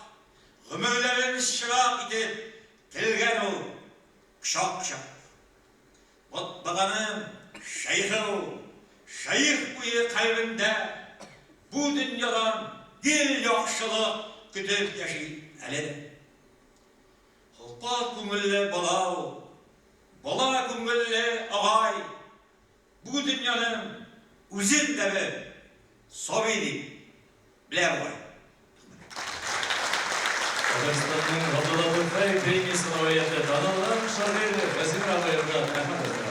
гомерләрен чырак итеп телгән ул кочак-кочак. Матбаганың шәехе ул, шәех уе кальбендә бу дөньядан гел яхшылык көтеп яши әле дә. Олпат күңелле бала ул, бала күңелле агай, бу дөньяның үзен дә бер сабый дип белә бугай. Татарстанның Габдулла Тукай премиясе лауреаты, танылган шагыйрь Газинур абый Рәхмәт Газинур абый.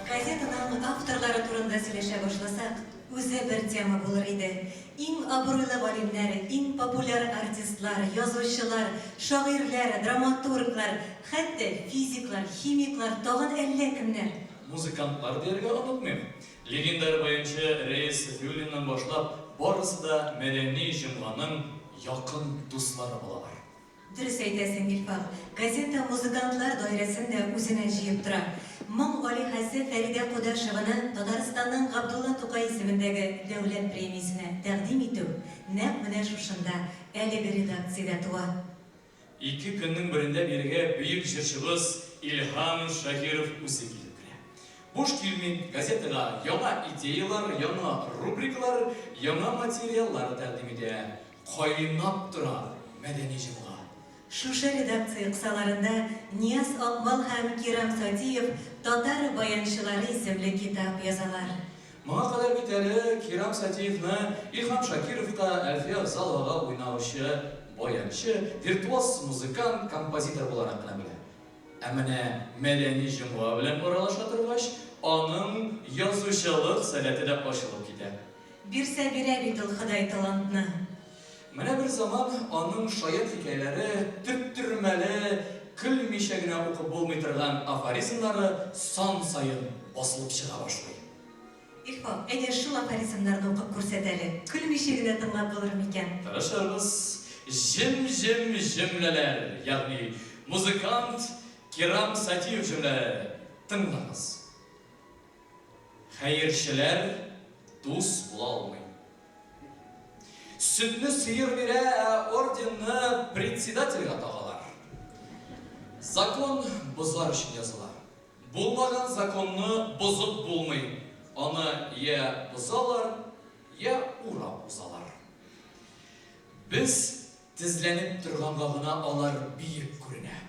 Газетаның авторлары турында сөйләшә башласак, үзе бер тема булыр иде. Иң абруйлы галимнәр, иң популяр артистлар, язучылар, шагыйрьләр, драматурглар, хәтта физиклар, химиклар, тагын әллә кемнәр. Музыкантлар дияргә онытмыйк. Легендар баянчы Рәис Сафиуллиннан башлап, барысы да Мәдәни җомганың якын дуслары булалар. Дөрес әйтәсең, Илфак. Газета музыкантлар даирәсен дә үзенә җыеп тора. Моң алиһәсе Фәридә Кудашеваны Татарстанның Габдулла Тукай исемендәге Дәүләт премиясенә тәкъдим итү нәкъ менә шушында, әлеге редакциядә туа. Ике көннең берендә бирегә бөек җырчыбыз Илһам Шакиров үзе килеп керә. Буш килми, газетага яңа идеяләр, яңа рубрикалар, яңа материаллар тәкъдим итә. Кайнап тора Мәдәни җомга. Шушы редакция кысаларында Нияз Акмал һәм Кирам Сатиев Татар баянчылары исемле китап язалар. Моңа кадәр бит әле Кирам Сатиевны Илһам Шакировка, Әлфия Авзаловага уйнаучы баянчы, виртуоз музыкант, композитор буларак кына белә. Ә менә Мәдәни җомга белән аралаша торгач, аның язучылык сәләте дә ачылып китә. Бирсә бирә бит ул Ходай талантны. Менә бер заман аның шаян хикәяләре, төрттермәле, көлмичә генә укып булмый торган афоризмнары сан саен басылып чыга башлый. Илфак, әйдә шул афоризмнарны укып күрсәт әле. Көлмичә генә тыңлап булыр микән? Тырышырбыз. Җем-җем җөмләләр, ягъни музыкант Кирам Сатиев җөмләләре. Тыңлагыз. Хәерчеләр дус була алмый. Сөтне сыер бирә, ә орденны председательгә тагалар. Закон бозар өчен языла. Булмаган законны бозып булмый. Аны я бозалар, я урап узалар. Без тезләнеп торганга гына алар биек күренә.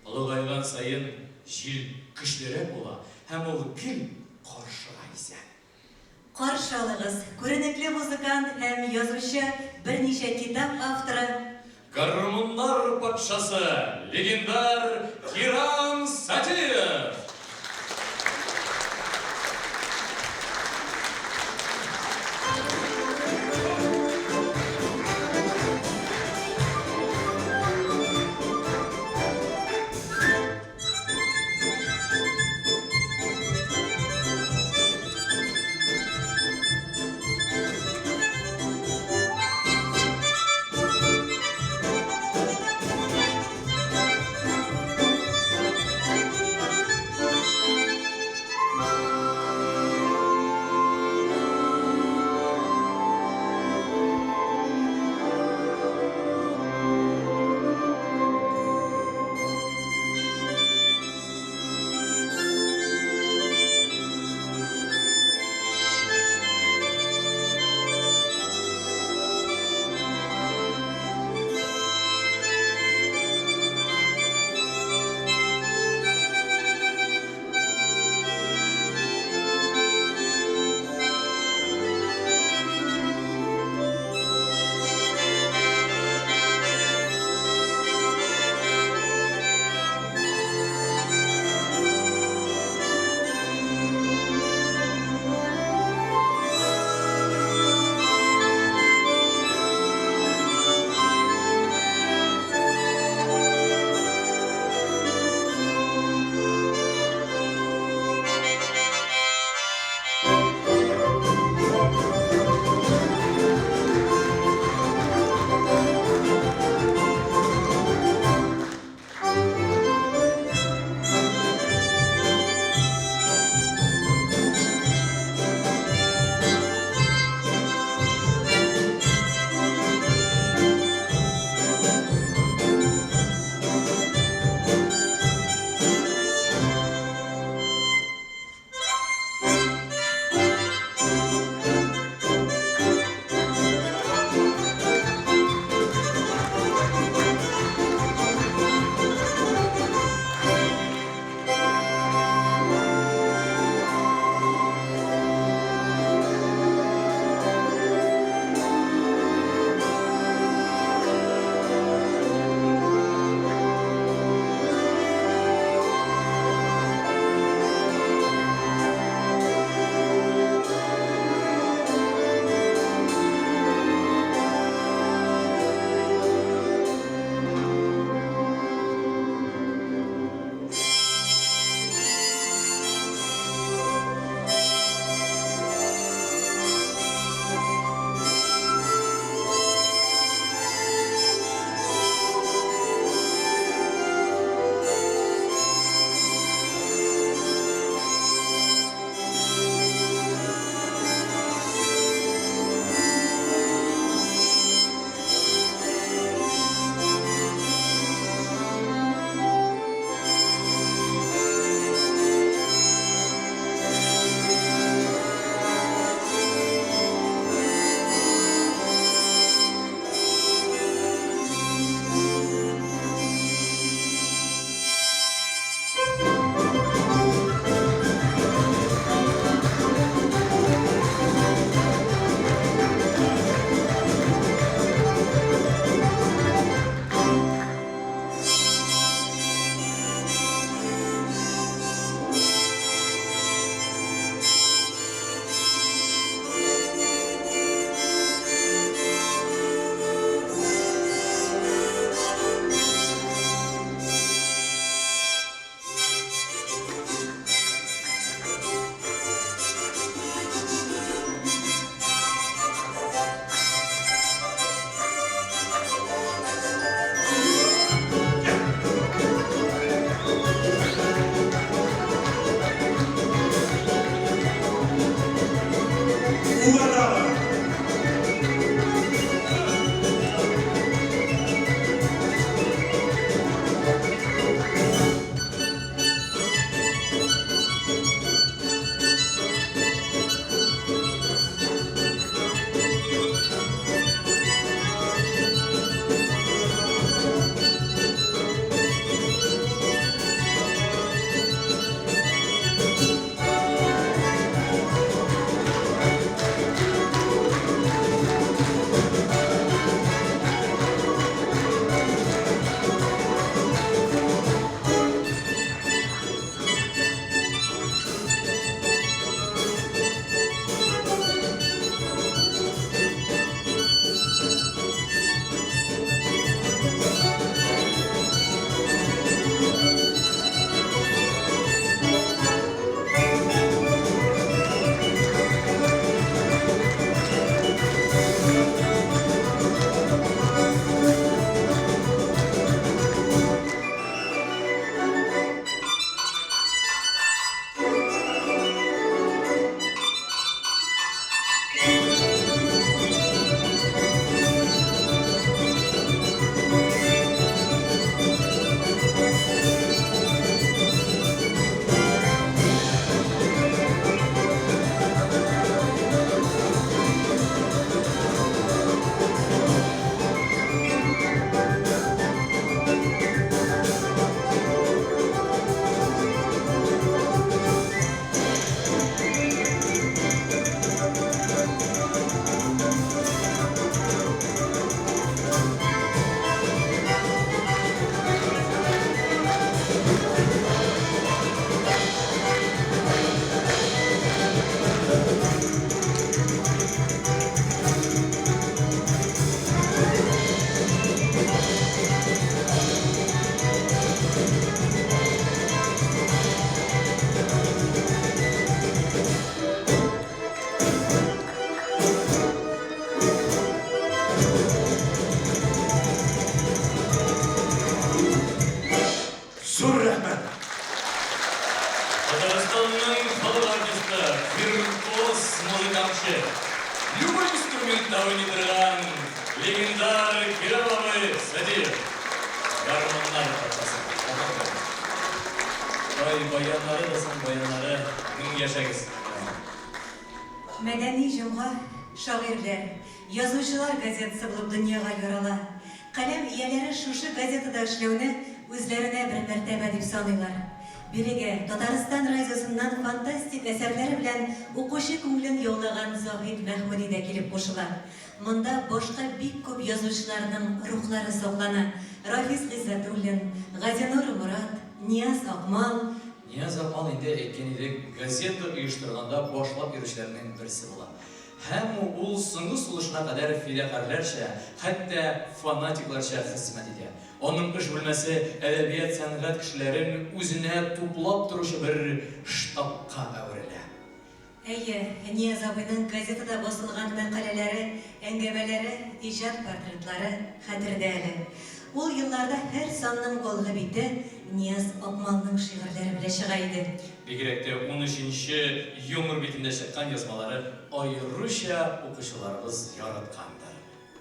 Олыгайган саен җил көчлерәк була һәм ул гел каршыга исә. Каршы алыгыз, күренекле музыкант һәм язучы, берничә китап авторы. Гармуннар патшасы, легендар Кирам Сатиев! Зур рәхмәт! Татарстанның халык артисты, виртуоз музыкантчы, любой инструментта уйный торган легендар Кирам абый Садиев. Гармуннар патшасы. Ай, баяннары да соң баяннары, мең яшәгез. Мәдәни җомга шагыйрьләр, язучылар газетасы булып дөньяга ярала. Каләм ияләре шушы газетада эшләүне үзләренә бер мәртәбә дип саныйлар. Бирегә Татарстан радиосыннан фантастик әсәрләре белән укучы күңелен яулаган Заһид Мәхмүди дә килеп кушыла. Монда башка бик күп язучыларның рухлары саклана, Рафис Гыйззәтуллин, Газинур Морат, Нияз Акмал, Нияз Акмал инде әйткән идек, газета оештырганда башлап йөрүчеләрнең берсе була. Һәм ул соңгы сулышына кадәр фидакарьләрчә, хәтта фанатикларча хезмәт итә. Аның эш бүлмәсе әдәбият-сәнгать кешеләрен үзенә туплап торучы бер штабка әверелә. Әйе, Нияз абыйның газетада басылган мәкаләләре, әңгәмәләре, иҗат портретлары хәтердә әле. Ул елларда һәр санның алгы бите Нияз Акмалның шигырьләре белән чыга иде. Бигрәк тә унөченче юмор битендә чыккан язмалары аеруча укучыларыбыз яраткандыр.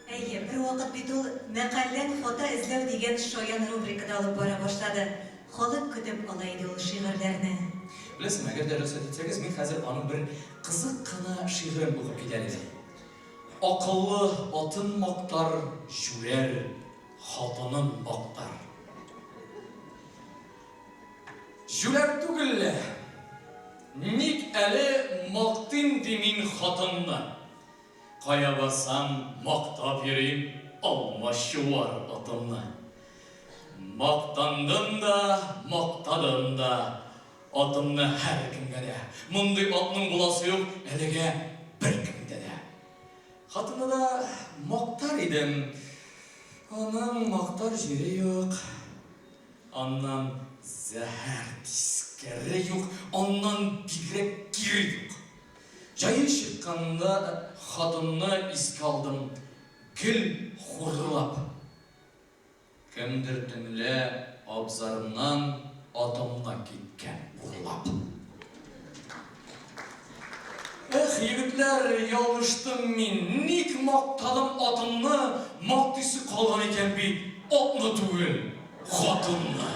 Әйе, бервакыт бит ул Мәкальдән хата эзләү дигән шаян рубрика да алып бара башлады. Халык көтеп ала иде ул шигырьләрне. Беләсеңме, әгәр дә рөхсәт итсәгез, мин хәзер аның бер кызык кына шигырен укып китәр идем. Акыллы атын мактар, җүләр хатынын мактар. Җүләр түгел лә, ник әле мактыйм ди мин хатынны? Кая барсам, мактап йөрим алмачуар атымны. Мактандым да, мактадым да атымны һәркемгә дә. Мондый атның буласы юк әлегә беркемдә дә. Хатынны да мактар идем, аның мактар җире юк. Аннан зәһәр тискәре юк, аннан бигрәк кире юк. Җае чыкканда хатынны искә алдым, гел хурлап. Кемдер төнлә абзарымнан атымны киткән урлап. Эх, егетләр, ялгыштым мин, ник мактадым атымны, мактыйсы калган икән бит, атны түгел, хатынны.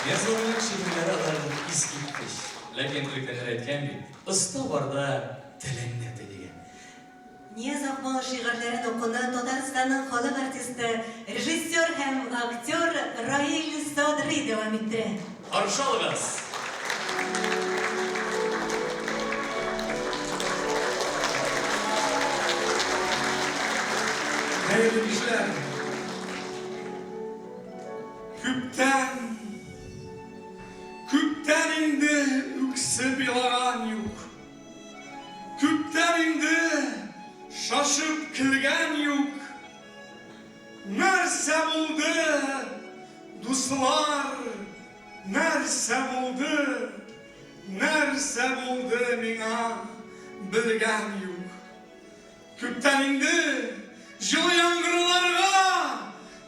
Язылуның шигырьләре алар искиткеч. Ләкин өлкәннәр әйткән бит, оста барда телеңне тый дигән. Нияз Акмал шигырьләрен укуны Татарстанның халык артисты, режиссер һәм актер Раил Садри дәвам иттерә. Каршы алыгыз! Хәерле кичләр! Күптән, күптән инде үксеп елаган юк. Күптән инде шашып көлгән юк. Нәрсә булды, дуслар, нәрсә булды, нәрсә булды миңа, белгән юк. Күптән инде җылы яңгырларга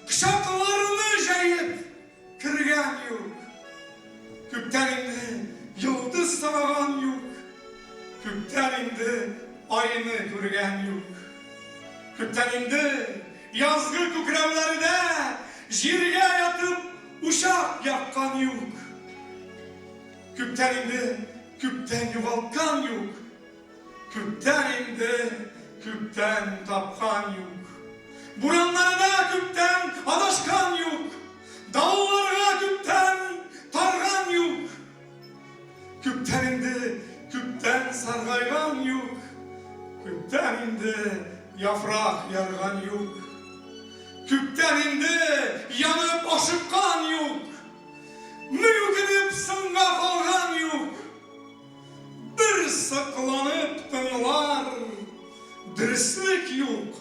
кочакларны җәеп Кергән юк. Күптән инде йолдыз санаган юк. Күптән инде айны күргән юк. Күптән инде язгы күкрәүләрдә җиргә ятып учак яккан юк. Күптән инде күптән югалткан юк. Күптән инде, күптән тапкан юк. Бураннарда күптән адашкан юк. Давылларга күптән тарган юк. Күптән инде, күптән саргайган юк. Күптән инде яфрак ярган юк. Күптән инде янып ашыккан юк. Мең үкенеп соңга калган юк. Бер сокланып тыңлар дөреслек юк,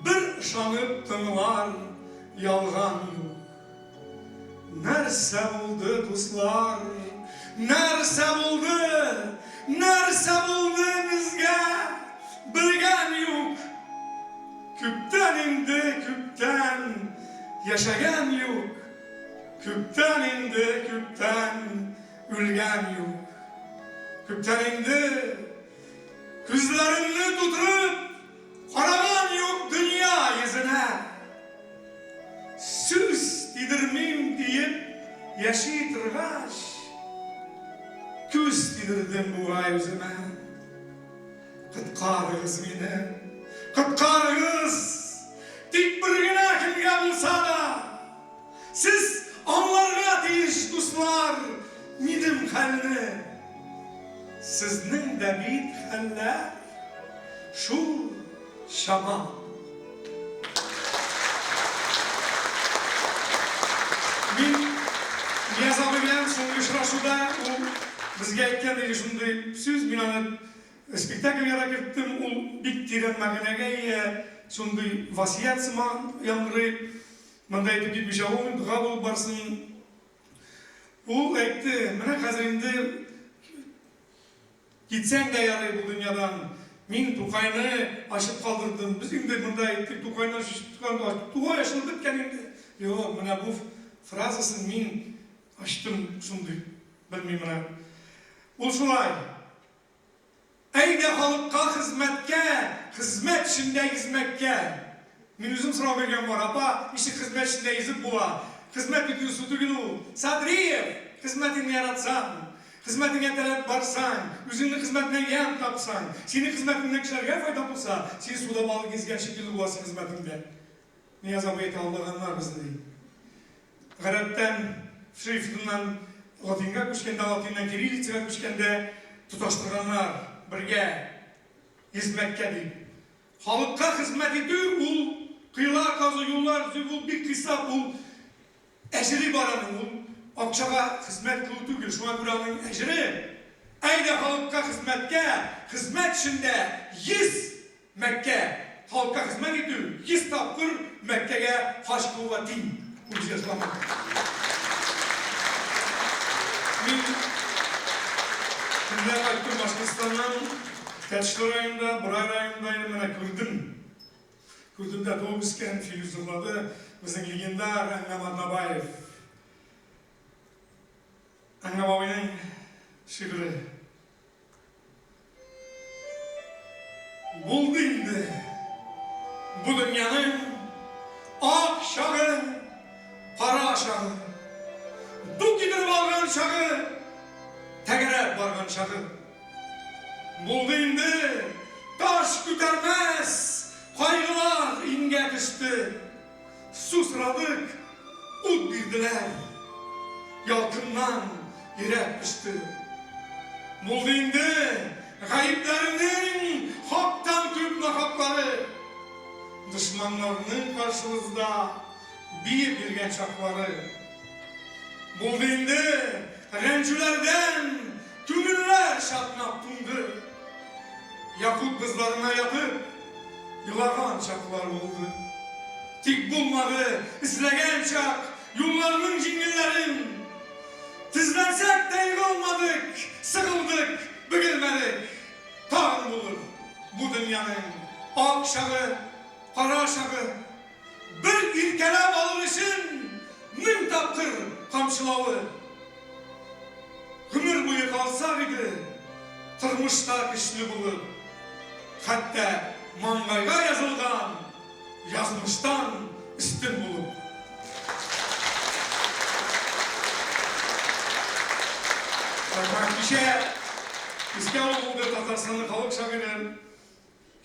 Бер ышанып тыңлар ялган юк. Нәрсә булды, дуслар? Нәрсә булды, нәрсә булды безгә, белгән юк. Күптән инде, күптән яшәгән юк. Күптән инде, күптән үлгән юк. Күптән инде күзләремне тутырып караган юк дөнья йөзенә. Сүз тидермим диеп яши торгач, күз тидердем бугай үземә. Коткарыгыз мине, коткарыгыз! Тик бер генә көнгә булса да! Сез аңларга тиеш, дуслар, минем хәлне. Сезнең дә бит хәлләр шул чама. Мин Нияз абый белән соңгы очрашуда ул безгә әйткән иде шундый сүз, мин аны спектакльгә дә керттем, ул бик тирән мәгънәгә ия, шундый васыять сыман яңгырый. Монда әйтеп китмичә булмый, дога булып барсын. Ул әйтте, менә хәзер инде Китсәң дә ярый бу дөньядан. Мин Тукайны ачып калдырдым. Без инде монда әйттек, Тукайны ачып Тукай ачылып беткән инде. Юк, менә бу фразасын мин ачтым шундый, белмим менә. Ул шулай. Әйдә халыкка хезмәткә, хезмәт эчендә йөзмәккә. Мин үзем сорау биргән бар, апа, ничек хезмәт эчендә йөзеп була? Хезмәт бит үзе су түгел ул. Садриев! Хезмәтеңне яратсаң, хезмәтеңә теләп барсаң, үзеңнең хезмәтеңнән ямь тапсаң, синең хезмәтеңнән кешеләргә файда булса, син суда балык йөзгән шикелле буласың хезмәтеңдә. Нияз абый әйтә, алдаганнар безне, ди. Гарәптән шрифтыннан латинга күчкәндә, латиннан кириллицага күчкәндә тоташтырганнар бергә йөзмәккә дип. Халыкка хезмәт итү ул кыйлар казу, юллар төзү, ул бик хисап, ул әҗере бар аның, ул акчага хезмәт кылу түгел, шуңа күрә аның әҗере, әйдә халыкка хезмәткә, хезмәт эшендә 100 Мәккә, халыкка хезмәт итү 100 тапкыр Мәккәгә хаҗ кылуга тиң, ул безгә ошамый. Мин төнлә кайттым Башкортстаннан. Тәтешле районында, Борай районында инде менә күрдем. Күрдем дә туып үскән, Филүс җырлады, безнең легендар Әнгам Атнабаев. Әнгам абыйның шигыре. Булды инде бу дөньяның ак чагы, кара чагы. Ду китереп алган чагы, тәгәрәп барган чагы. Булды инде, таш күтәрмәс кайгылар иңгә төште. Су сорадык, ут бирделәр, ялкыннан йөрәк пеште. Булды инде, гаепләрнең хактан күп нахаклары. Дошманнарның каршыбызда биеп йөргән чаклары. Булды инде, рәнҗүләрдән күңелләр чатнап туңды. Якут бозларына ятып, елаган чаклар булды. Тик булмады эзләгән чак юлларның җиңелләрен. Тезләнсәк тә егылмадык, сыгылдык, бөгелмәдек. Тагын булыр бу дөньяның ак чагы, кара чагы. Бер иркәләп алыр өчен 1000 тапкыр камчылавы. Гомер буе калсак иде тормышта көчле булып, хәтта маңгайга язылган язмыштан өстен булып. Рәхмәт. Кичә искә алу булды Татарстанның халык шагыйре.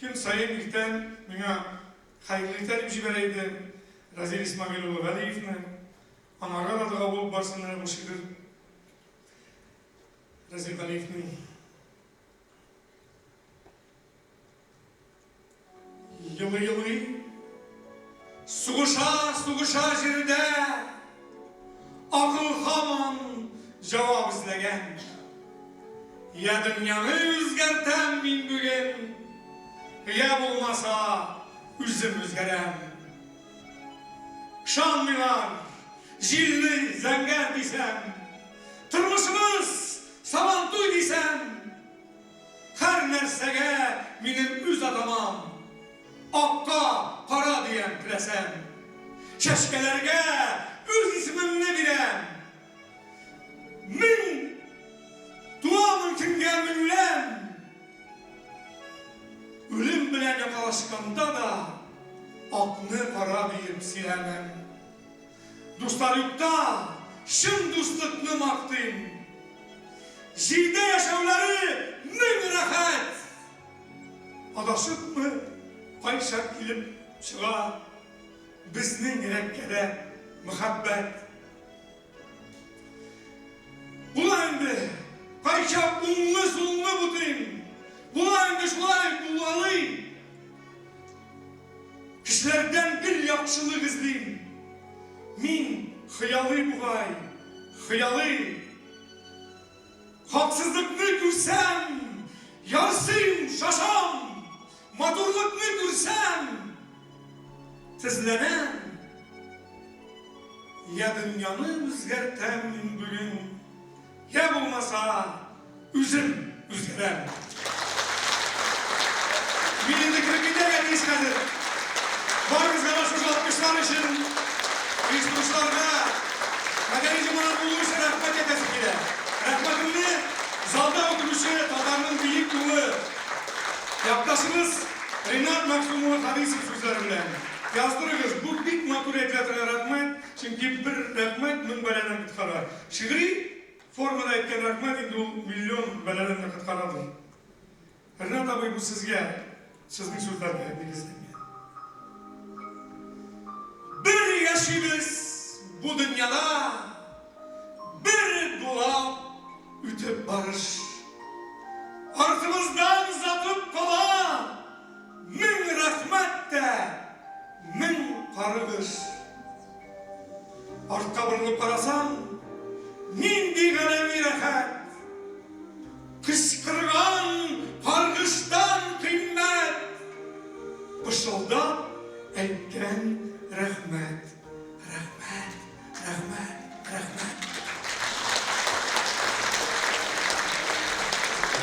Көн саен иртән миңа хәерле иртә дип җибәрә иде Разил Исмәгыйль улы Галиевне. Аңарга да дога булып барсын менә бу шигырь. Разил Галиевнең. Елый-елый, сугыша-сугыша җирдә Акыл һаман җавап эзләгән. Йә дөньяны үзгәртәм мин бүген, Йә булмаса үзем үзгәрәм. Ышанмыйлар, җилне зәңгәр дисәм, Тормышыбыз! Сабантуй дисәм, һәр нәрсәгә минем үз атамам. Акка кара диям теләсәм. Чәчкәләргә үз исемемне бирәм. Мең туамын көнгә мең үләм. Үлем белән якалашканда да акны кара диеп сөйләмәм. Дуслар юкта чын дуслыкны мактыйм. Җирдә яшәүләре мең рәхәт. Адашыпмы кайчак килеп чыга безнең йөрәккә дә мөхәббәт. Була инде, кайчак уңны-сулны бутыйм. Була инде шулай булгалый. Кешеләрдән гел яхшылык эзлим. Мин хыялый бугай, хыялый. Хаксызлыкны күрсәм, ярсыйм, шашам. Матурлыкны күрсәм, тезләнәм. Йә дөньяны үзгәртәм мин бүген, йә булмаса, үзем үзгәрәм. Мин инде кереп китәргә тиеш хәзер. Барыгызга да шушы алкышлар өчен, оештыручыларга, мәдәни җомганың булуы өчен рәхмәт әйтәсе килә. Рәхмәтемне залда утыручы татарның бөек улы, якташыбыз Ринат Мәгъсүм улы Харисов сүзләре белән яздырыгыз. Бу бик матур әйтелә торган рәхмәт, чөнки бер рәхмәт мең бәладән коткара. Шигъри формада әйткән рәхмәт инде ул миллион бәладән дә коткарадыр. Ринат абый, бу сезгә, сезнең сүзләргә нигезләнгән. Бер яшибез бу дөньяда, бер дулап үтеп барыш. Артыбыздан озатып кала мең рәхмәт тә, мең каргыш. Артка борылып карасаң, нинди галәми рәхәт! Кычкырган каргыштан кыйммәт! Пышылдап әйткән рәхмәт, рәхмәт, рәхмәт, рәхмәт.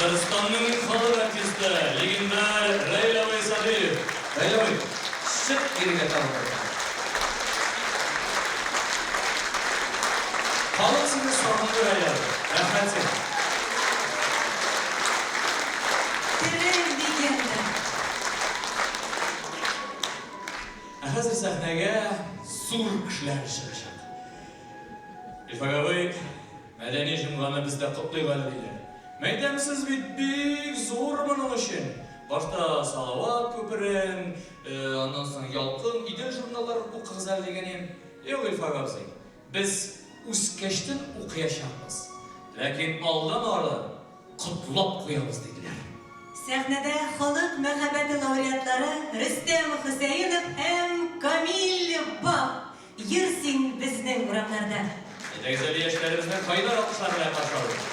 Татарстанның халык артисты, легендар Раил абый Садриев. Раил абый, чык бирегә тагын бер тапкыр. Халык сине сагынды, Раил абый. Рәхмәт сиңа. Тере легенда. Ә хәзер сәхнәгә зур кешеләр чыгачак. Илфак абый, Мәдәни җомганы без дә котлыйк әле, диләр. Мәйтәм, сез бит бик зур моның өчен. Башта Салават күперен, аннан соң Ялкын, Идел журналларын укыгыз әле, дигән идем. Юк, Илфак абзый, без үскәчтен укыячакбыз. Ләкин алдан ары котлап куябыз, диделәр. Сәхнәдә Халык мәхәббәте лауреатлары Рөстәм Хөсәенов һәм Камил Бах! Йөр син безнең урамнарда. Әйдәгез әле яшьләребезне кайнар алкышлар белән каршы алыйк.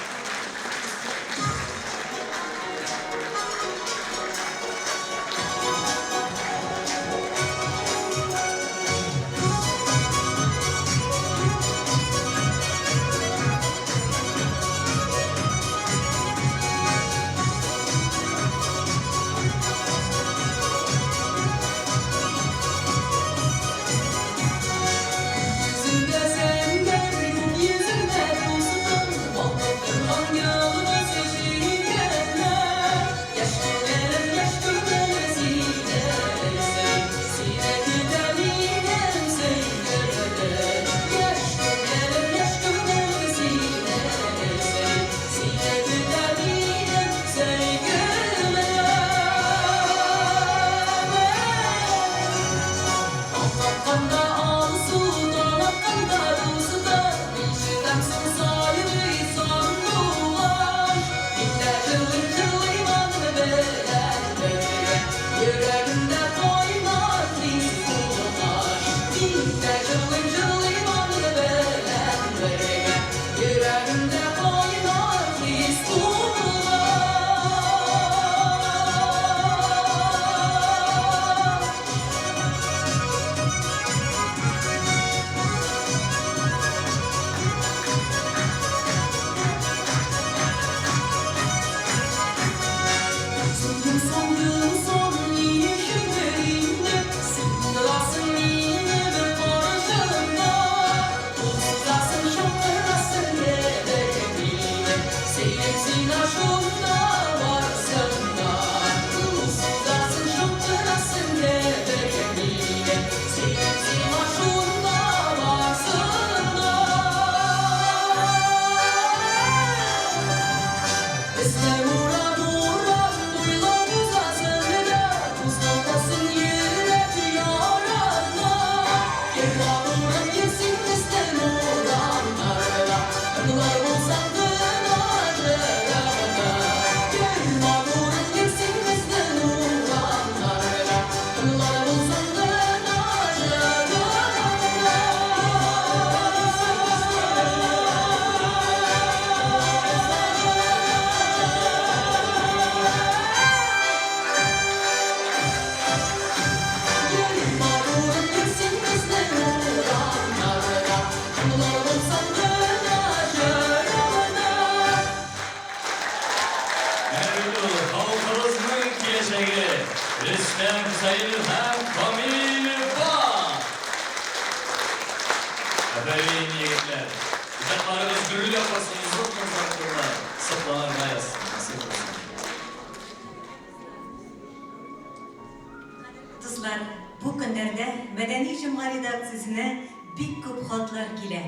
Йөзеңдә зәңгәр, юк йөзеңдә дустың, Балкып тормый. Безнең урам, урам буйлап узасың да, Кузгатасың йөрәк ярамны. Йөр, матурым, йөр син безнең урамнарда, Тыңлар булсаң гына җырымны. Йөр, матурым, йөр син безнең урамнарда, Тыңлар булсаң гына җырымны. Йөр, матурым, йөр син безнең урамнарда, Тыңлар булсаң гына җырымны. Менә бит ул халкыбызның киләчәге. Рөстәм Хөсәенов һәм Камил Бат. Афәрин, егетләр. Иҗатларыгыз гөрләп торсын, озак-озак еллар сокланырга язсын, насыйп булсын. Дуслар, бу көннәрдә Мәдәни җомга редакциясенә бик күп хатлар килә.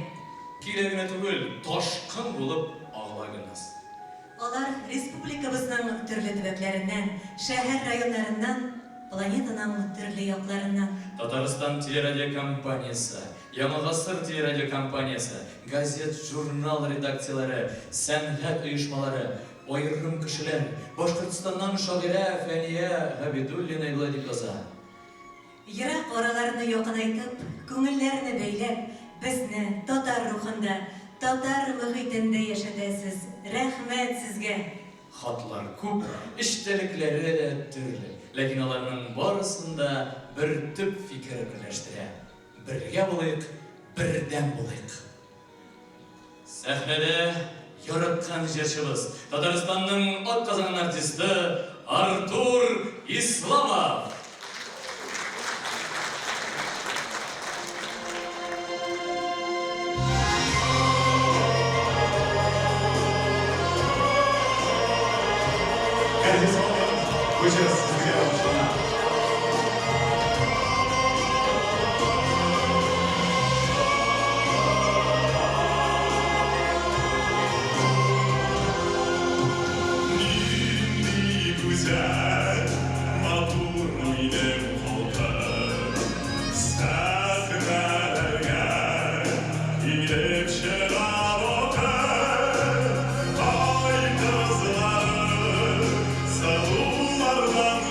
Килә генә түгел, ташкын булып агыла, Гөлназ. Алар республикабызның төрле төбәкләреннән, шәһәр-районнарыннан, планетаның төрле якларыннан. Татарстан телерадиокомпаниясе, Яңа гасыр телерадиокомпаниясе, газет-журнал редакцияләре, сәнгать оешмалары, аерым кешеләр, Башкортстаннан шагыйрә Фәния Габидуллина болай дип яза. Ерак араларны якынайтып, күңелләрне бәйләп, безне татар рухында, татар мохитендә яшәтәсез. Рәхмәт сезгә! Хатлар күп, эчтәлекләре дә төрле. Ләкин аларның барысын да бер төп фикер берләштерә, бергә булыйк, бердәм булыйк! Сәхнәдә яраткан җырчыбыз, Татарстанның атказанган артисты Артур Исламов! Газиз халкым, бу җыр сезгә багышлана. Нинди гүзәл, матур минем халкым, Сәхнәләргә килеп чыга балкып. Ай кызлары, сылулардан.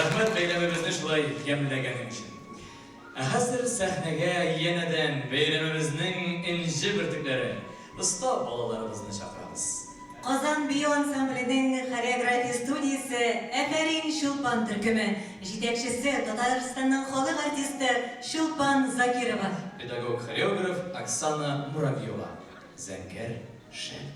Рәхмәт бәйрәмебезне шулай ямьләгәнең өчен. Ә хәзер сәхнәгә янәдән бәйрәмебезнең энҗе бөртекләре, оста балаларыбызны чакырабыз. Казан бию ансамбленең хореография студиясе Афәрин, Чулпан төркеме, җитәкчесе, Татарстанның халык артисты Чулпан Закирова. Педагог-хореограф Оксана Муравьева, Зәңгәр шәл.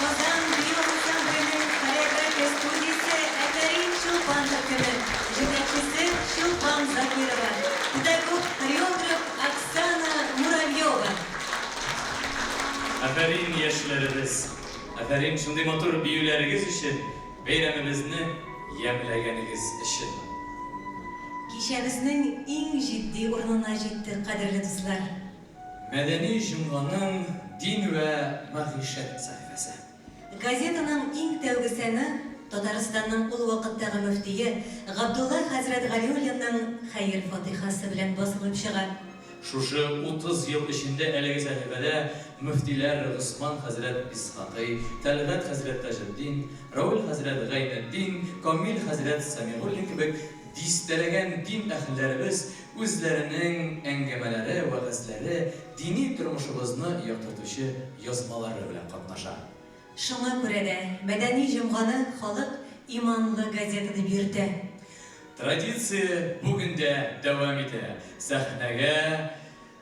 Казан бию ансамбленең хореография студиясе Афәрин, Чулпан төркеме, җитәкчесе Чулпан Закирова, педагог, хореограф Оксана Муравьева. Афәрин, яшьләребез! Афәрин, шундый матур биюләрегез өчен, бәйрәмебезне ямьләгәнегез өчен! Кичәбезнең иң җитди урынына җиттек, кадерле дуслар. Мәдәни җомганың дин вә мәгыйшәт сәхифәсе. Газетаның иң тәүге саны Татарстанның ул вакыттагы мөфтие Габдулла хәзрәт Галиуллинның хәер-фатыйхасы белән басылып чыга. Шушы 30 ел эчендә әлеге сәхифәдә мөфтиләр Госман хәзрәт Исхакый, Тәлгать хәзрәт Таҗетдин, Равил хәзрәт Гайнетдин, Камил хәзрәт Сәмигуллин кебек дистәләгән дин әһелләребез үзләренең әңгәмәләре, вәгазьләре, дини тормышыбызны яктыртучы язмалары белән катнаша. Шуңа күрә дә Мәдәни җомганы халык иманлы газета дип йөртә. Традиция бүген дә дәвам итә. Сәхнәгә.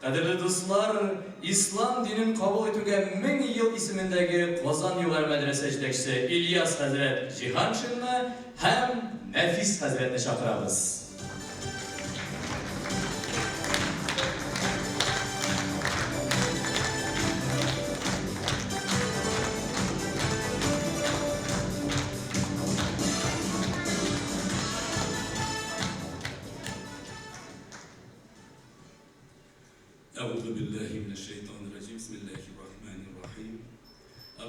Кадерле дуслар, Ислам динен кабул итүгә 1000 ел исемендәге Казан югары мәдрәсә җитәкчесе Ильяс хәзрәт Җиһаншинны һәм Нәфис хәзрәтне чакырабыз. أعوذ بالله من الشيطان الرجيم بسم الله الرحمن الرحيم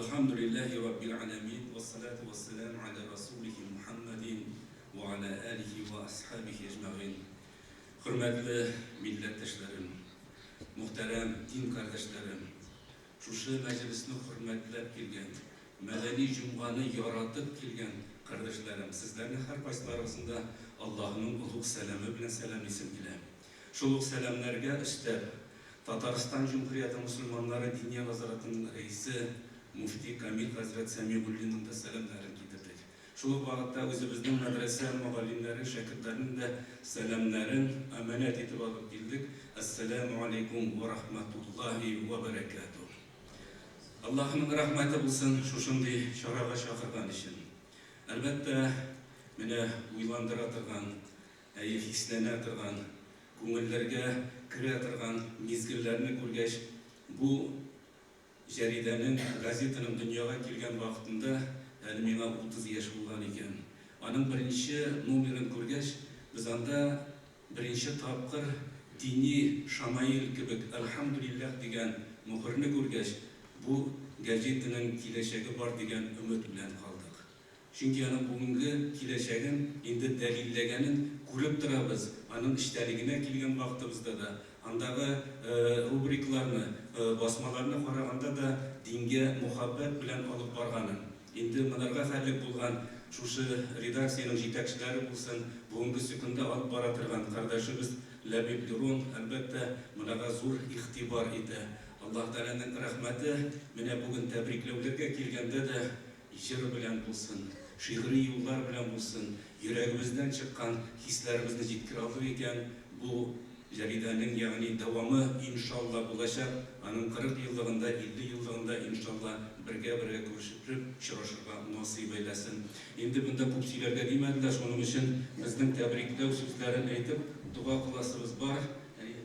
الحمد لله رب العالمين والصلاة والسلام على رسوله محمد وعلى آله وأصحابه أجمعين Хөрмәтле милләттәшләрем, мөхтәрәм дин кардәшләрем, шушы мәҗлесне хөрмәтләп килгән, мәдәни җомганы яратып килгән кардәшләрем, сезләрне һәркайсыларыгызны да Аллаһының олуг сәламе белән сәламлисем килә. Шул ук сәламнәргә өстәп, Татарстан Җөмһүрияте мөселманнары Диния назаратының рәисе муфти Камил хәзрәт Сәмигуллинның да сәламнәрен китердек. Шул ук вакытта үзебезнең мәдрәсә мөгаллимнәре, шәкертләрнең дә сәламнәрен амәнәт итеп алып килдек. Әссәләмү алейкум вә рахматуллаһи вә бәрәкәтүһ. Аллаһының рәхмәте булсын шушындый чарага чакырган өчен. Әлбәттә, менә уйландыра торган, әйе, хисләнә торган, күңелләргә керә торган мизгелләрне күргәч, бу Җәридәнең, газетаның дөньяга килгән вакытында әле миңа 30 яшь булган икән. Аның беренче номерын күргәч, без анда беренче тапкыр дини шамаил кебек Әлхәмдүлилләһ дигән мөһерне күргәч, бу гәҗитенең киләчәге бар дигән өмет белән калдык. Чөнки аның бүгенге киләчәген инде дәлилләгәнен күреп торабыз, аның эчтәлегенә килгән вакытыбызда да, андагы рубрикларны, басмаларны караганда да дингә мөхәббәт белән алып барганын. Инде монарга хәтлек булган шушы редакциянең җитәкчеләре булсын, бүгенгесе көндә алып бара торган кардәшебез Ләбиб Лерон, әлбәттә, монага зур игътибар итә. Аллаһ Тәгаләнең рәхмәте менә бүген тәбрикләүләргә килгәндә дә Җыр белән булсын, шигъри юллар белән булсын, йөрәгебездән чыккан хисләребезне җиткерә алдык икән, бу җәридәнең, ягъни дәвамы, иншалла, булачак, аның 40 еллыгында, 50 еллыгында, иншалла, бергә-бергә күрешеп, очрашырга насыйп әйләсен. Инде монда күп сөйләргә димәделәр, шуның өчен безнең тәбрикләү сүзләрен әйтеп, дога кыласыбыз бар. Әйе.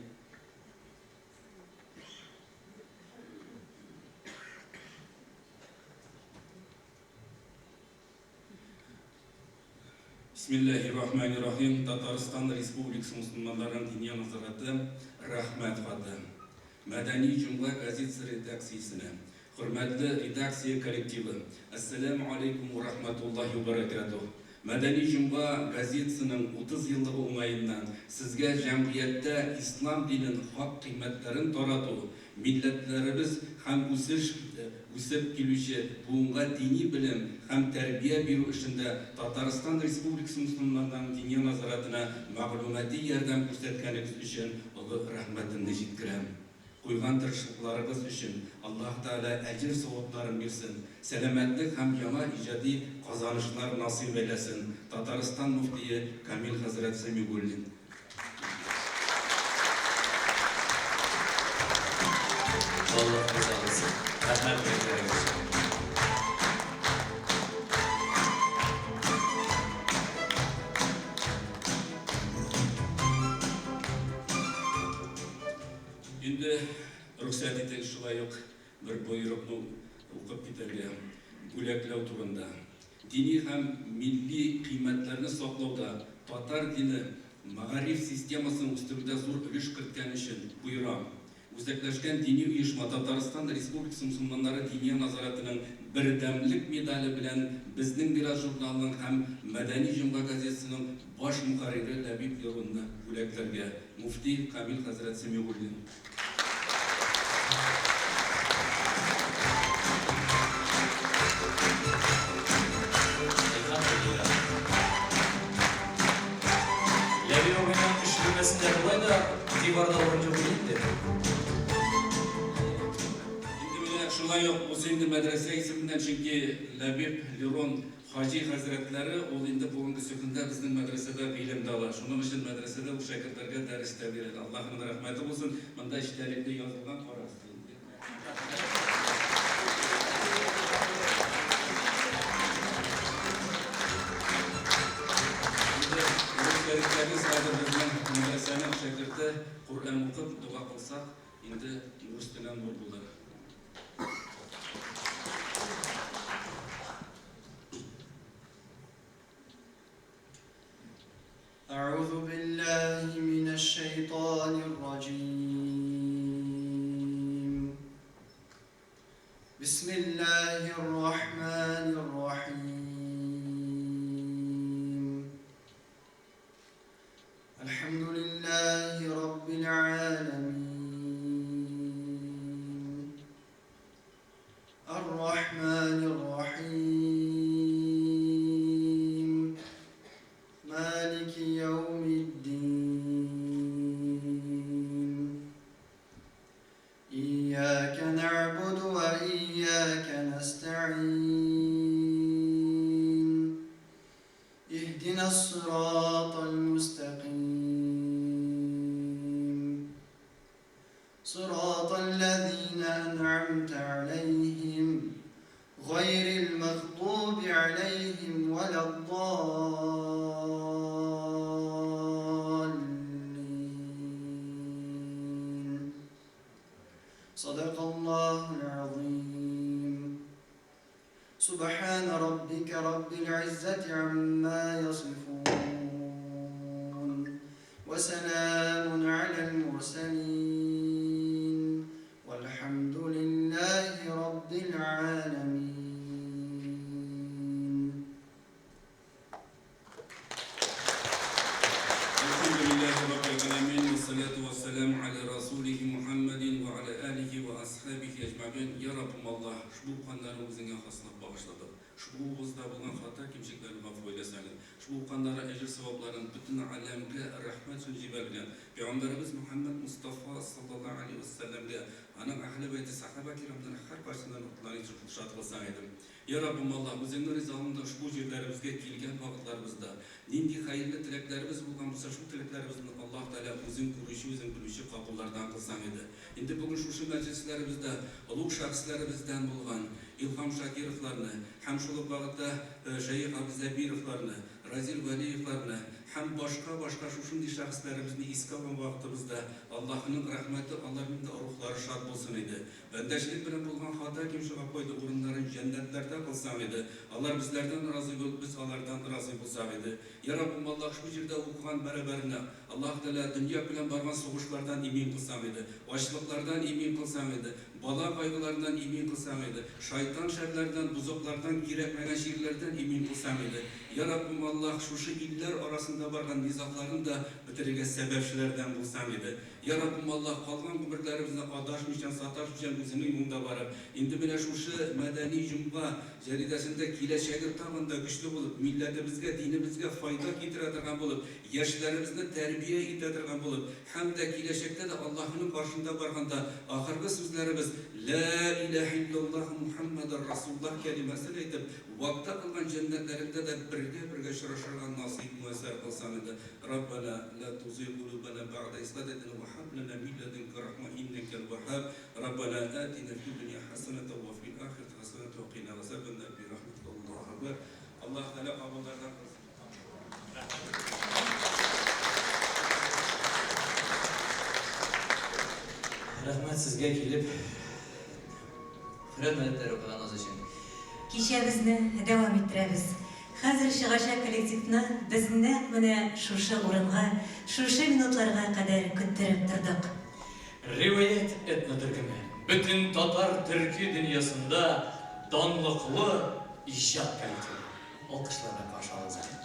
Бисмиллаһи рахмани рахим. Татарстан Республикасы мөселманнарының Диния назараты рәхмәт хаты. Мәдәни җомга газетасы редакциясенә. Хөрмәтле редакция коллективы, Әссәләмү алейкум вә рахматуллаһи вә бәрәкәтүһ. Мәдәни җомга газетасының 30 еллыгы уңаеннан сезгә җәмгыятьтә ислам динен хак кыйммәтләрен тарату, милләтләребез һәм үсеш үсеп килүче буынга дини белем һәм тәрбия бирү эшендә Татарстан Республикасы мөселманнарының Диния назаратына мәгълүмати ярдәм күрсәткәнегез өчен олы рәхмәтемне җиткерәм. Куйган тырышлыкларыгыз өчен Аллаһ Тәгалә әҗер-савапларын бирсен, сәламәтлек һәм яңа иҗади казанышлар насыйп әйләсен. Татарстан мөфтие Камил хәзрәт Сәмигуллин. Аллаһ риза булсын. Рәхмәт бүләкләрегез өчен. Инде рөхсәт итегез шулай ук бер боерыкны укып китәргә, бүләкләү турында. Дини һәм милли кыйммәтләрне саклауда, татар дине, мәгариф системасын үстерүдә зур өлеш керткән өчен боерам. Үзәкләшкән дини оешма Татарстан Республикасы мөселманнары Диния назаратының Бердәмлек медале белән Безнең мирас журналының һәм Мәдәни җомга газетасының баш мөхәррире Ләбиб Леронны бүләкләргә. Муфти Камил хәзрәт Сәмигуллин. Әлхәмдүлилләһ. Ләбиб абыйның эш бүлмәсендә болай да диварда урын юк иде инде. Инде менә шулай ук бусы инде мәдрәсә исеменнән, чөнки Ләбиб Лерон. Хаҗи хәзрәтләре, ул инде бүгенгесе көндә безнең мәдрәсәдә гыйлем дә ала. Шуның өчен мәдрәсәдә ул шәкертләргә дәрес тә бирә. Аллаһының рәхмәте булсын, монда эчтәлекле язылган, карагыз инде. Инде үзгәрешләрегез хәзер безнең мәдрәсәнең шәкерте Коръән укып, дога кылсак, инде нур өстенә нур булыр. أعوذ بالله من الشيطان الرجيم بسم الله الرحمن الرحيم الحمد لله رب العالمين الرحمن الرحيم مالك يوم الدين إياك نعبد وإياك نستعين اهدنا الصراط المستقيم صراط الذين أنعمت عليهم غير المغضوب عليهم ولا الضالين صدق الله العظيم سبحان ربك رب العزة عما يصفون وسلام على المرسلين والحمد لله رب العالمين الحمد لله رب العالمين والصلاة والسلام على رسوله محمد وعلى آله وأصحابه أجمعين. يا Раббым Аллаһ, ошбу укыганнарны үзеңә хаслап багышладык. Ошбу угызда булган хата кимчелекләрне гафу әйләсәң. Ошбу укыганнары әҗер-савапларын бөтен аләмгә рәхмәт өчен җибәрелгән Пәйгамбәребез Мөхәммәд Мостафа саллаллаһу алейһи вә сәлләмгә, аның әһле бәйте, сәхабә кирамнарына һәркайсына нурларын шат кылсаң иде. Я Раббым Аллаһ, үзеңнең ризалыгыңда ошбу җирләребезгә килгән вакытларыбызда нинди хәерле теләкләребез булган булса, шул теләкләребезне Аллаһ Тәгалә үзең күрүче, үзең белүче кабуллардан кылсаң иде. Инде бүген шушы мәҗлесләребездә олуг шәхесләребездән булган Илһам Шакировларны һәм шул ук вакытта Шәех абый Зәбировларны, Разил Вәлиевларны һәм башка-башка шушындый шәхесләребезне искә алган вакытыбызда Аллаһының рәхмәте аларның да рухлары шат булсын иде. Бәндәчелек белән булган хата кимче гафу итеп, урыннарын җәннәтләрдә кылсаң иде. Алар безләрдән разый булып, без алардан разый булсак иде. Я Раббым Аллаһ, шул җирдә укыган бәрабәренә Аллаһ Тәгалә дөнья белән барган сугышлардан имин кылсаң иде, ачлыклардан имин кылсаң иде, бала кайгыларыннан имин кылсаң иде, шайтан шәрләреннән, бозыклардан, кирәкмәгән чирләрдән имин кылсаң иде. Я Раббым Аллаһ, шушы илләр арасында барган низагларны да бетерергә сәбәпчеләрдән булсаң иде. Я Раббым Аллаһ, калган гомерләребезне адашмыйчан, саташмыйчан үзеңнең юлыңда барып, инде менә шушы Мәдәни җомга җәридәсендә киләчәге тагын да көчле булып, милләтебезгә, динебезгә файда китерә торган булып, яшьләребезне тәрбия итә торган булып, һәм дә киләчәктә дә Аллаһының каршында барганда ахыргы сүзләребез Лә иләһә иллаллаһ Мухаммадар Расуллаһ кәлимәсен әйтеп, вәгъдә кылган җәннәтләреңдә дә бергә-бергә очрашырга насыйп муяссәр кылсаң иде. Раббана ла тузигъ кулубана бәгъдә из һәдәйтәнә ва һаб лана мин ләдүнкә рахма иннәкәл вәһһаб. Раббана атина фид дөнья хәсәнәтән ва фил ахирәти хәсәнәтән ва кина газабән-нар би рахмәтика Аллаһу акбар. Аллаһ Тәгалә кабуллардан кылсын. Рәхмәт сезгә килеп Коръән аятләре укыганыгыз өчен. Кичәбезне дәвам иттерәбез. Хәзер чыгачак коллективны без нәкъ менә шушы урынга, шушы минутларга кадәр көттереп тордык. Риваять этнотөркеме, бөтен татар-төрки дөньясында данлыклы иҗат коллективы. Алкышлар белән каршы алыгыз әле.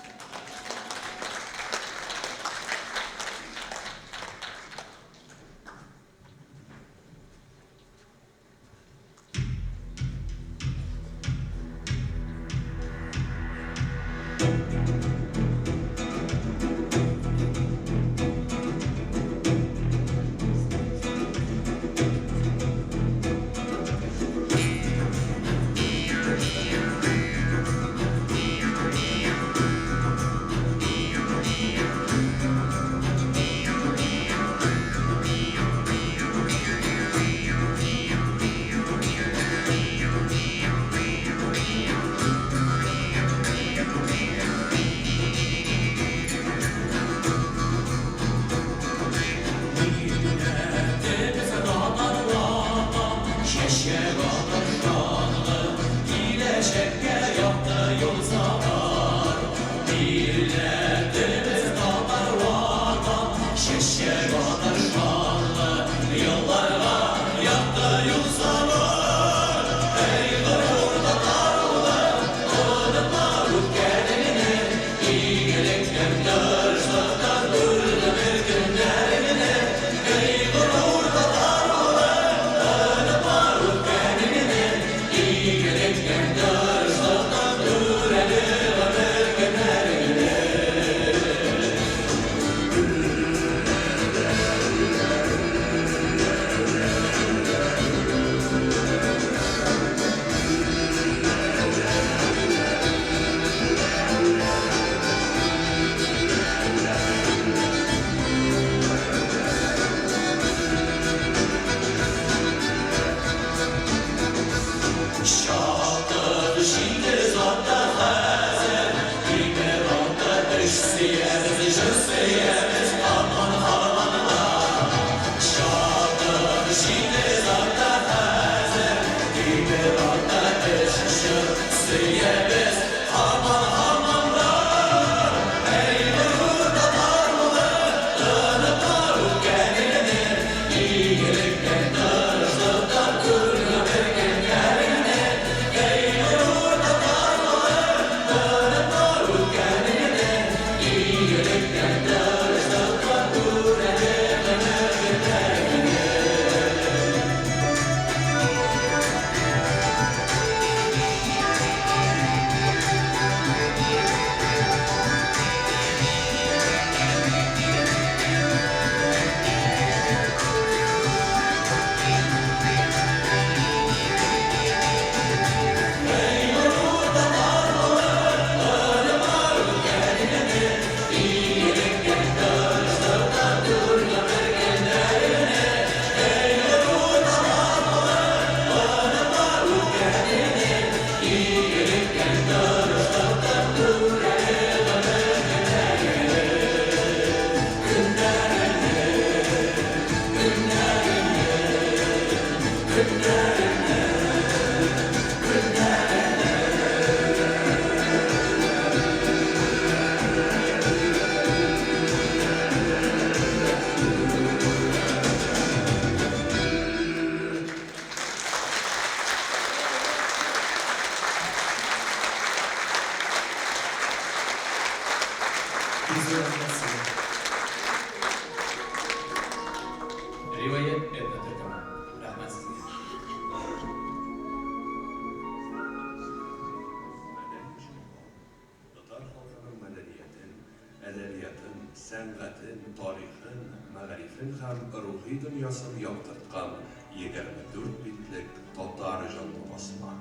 мәдәниятен, тарихын, мәгарифен һәм рухи дөньясын яктырткан 24 битлек татар җанлы басма.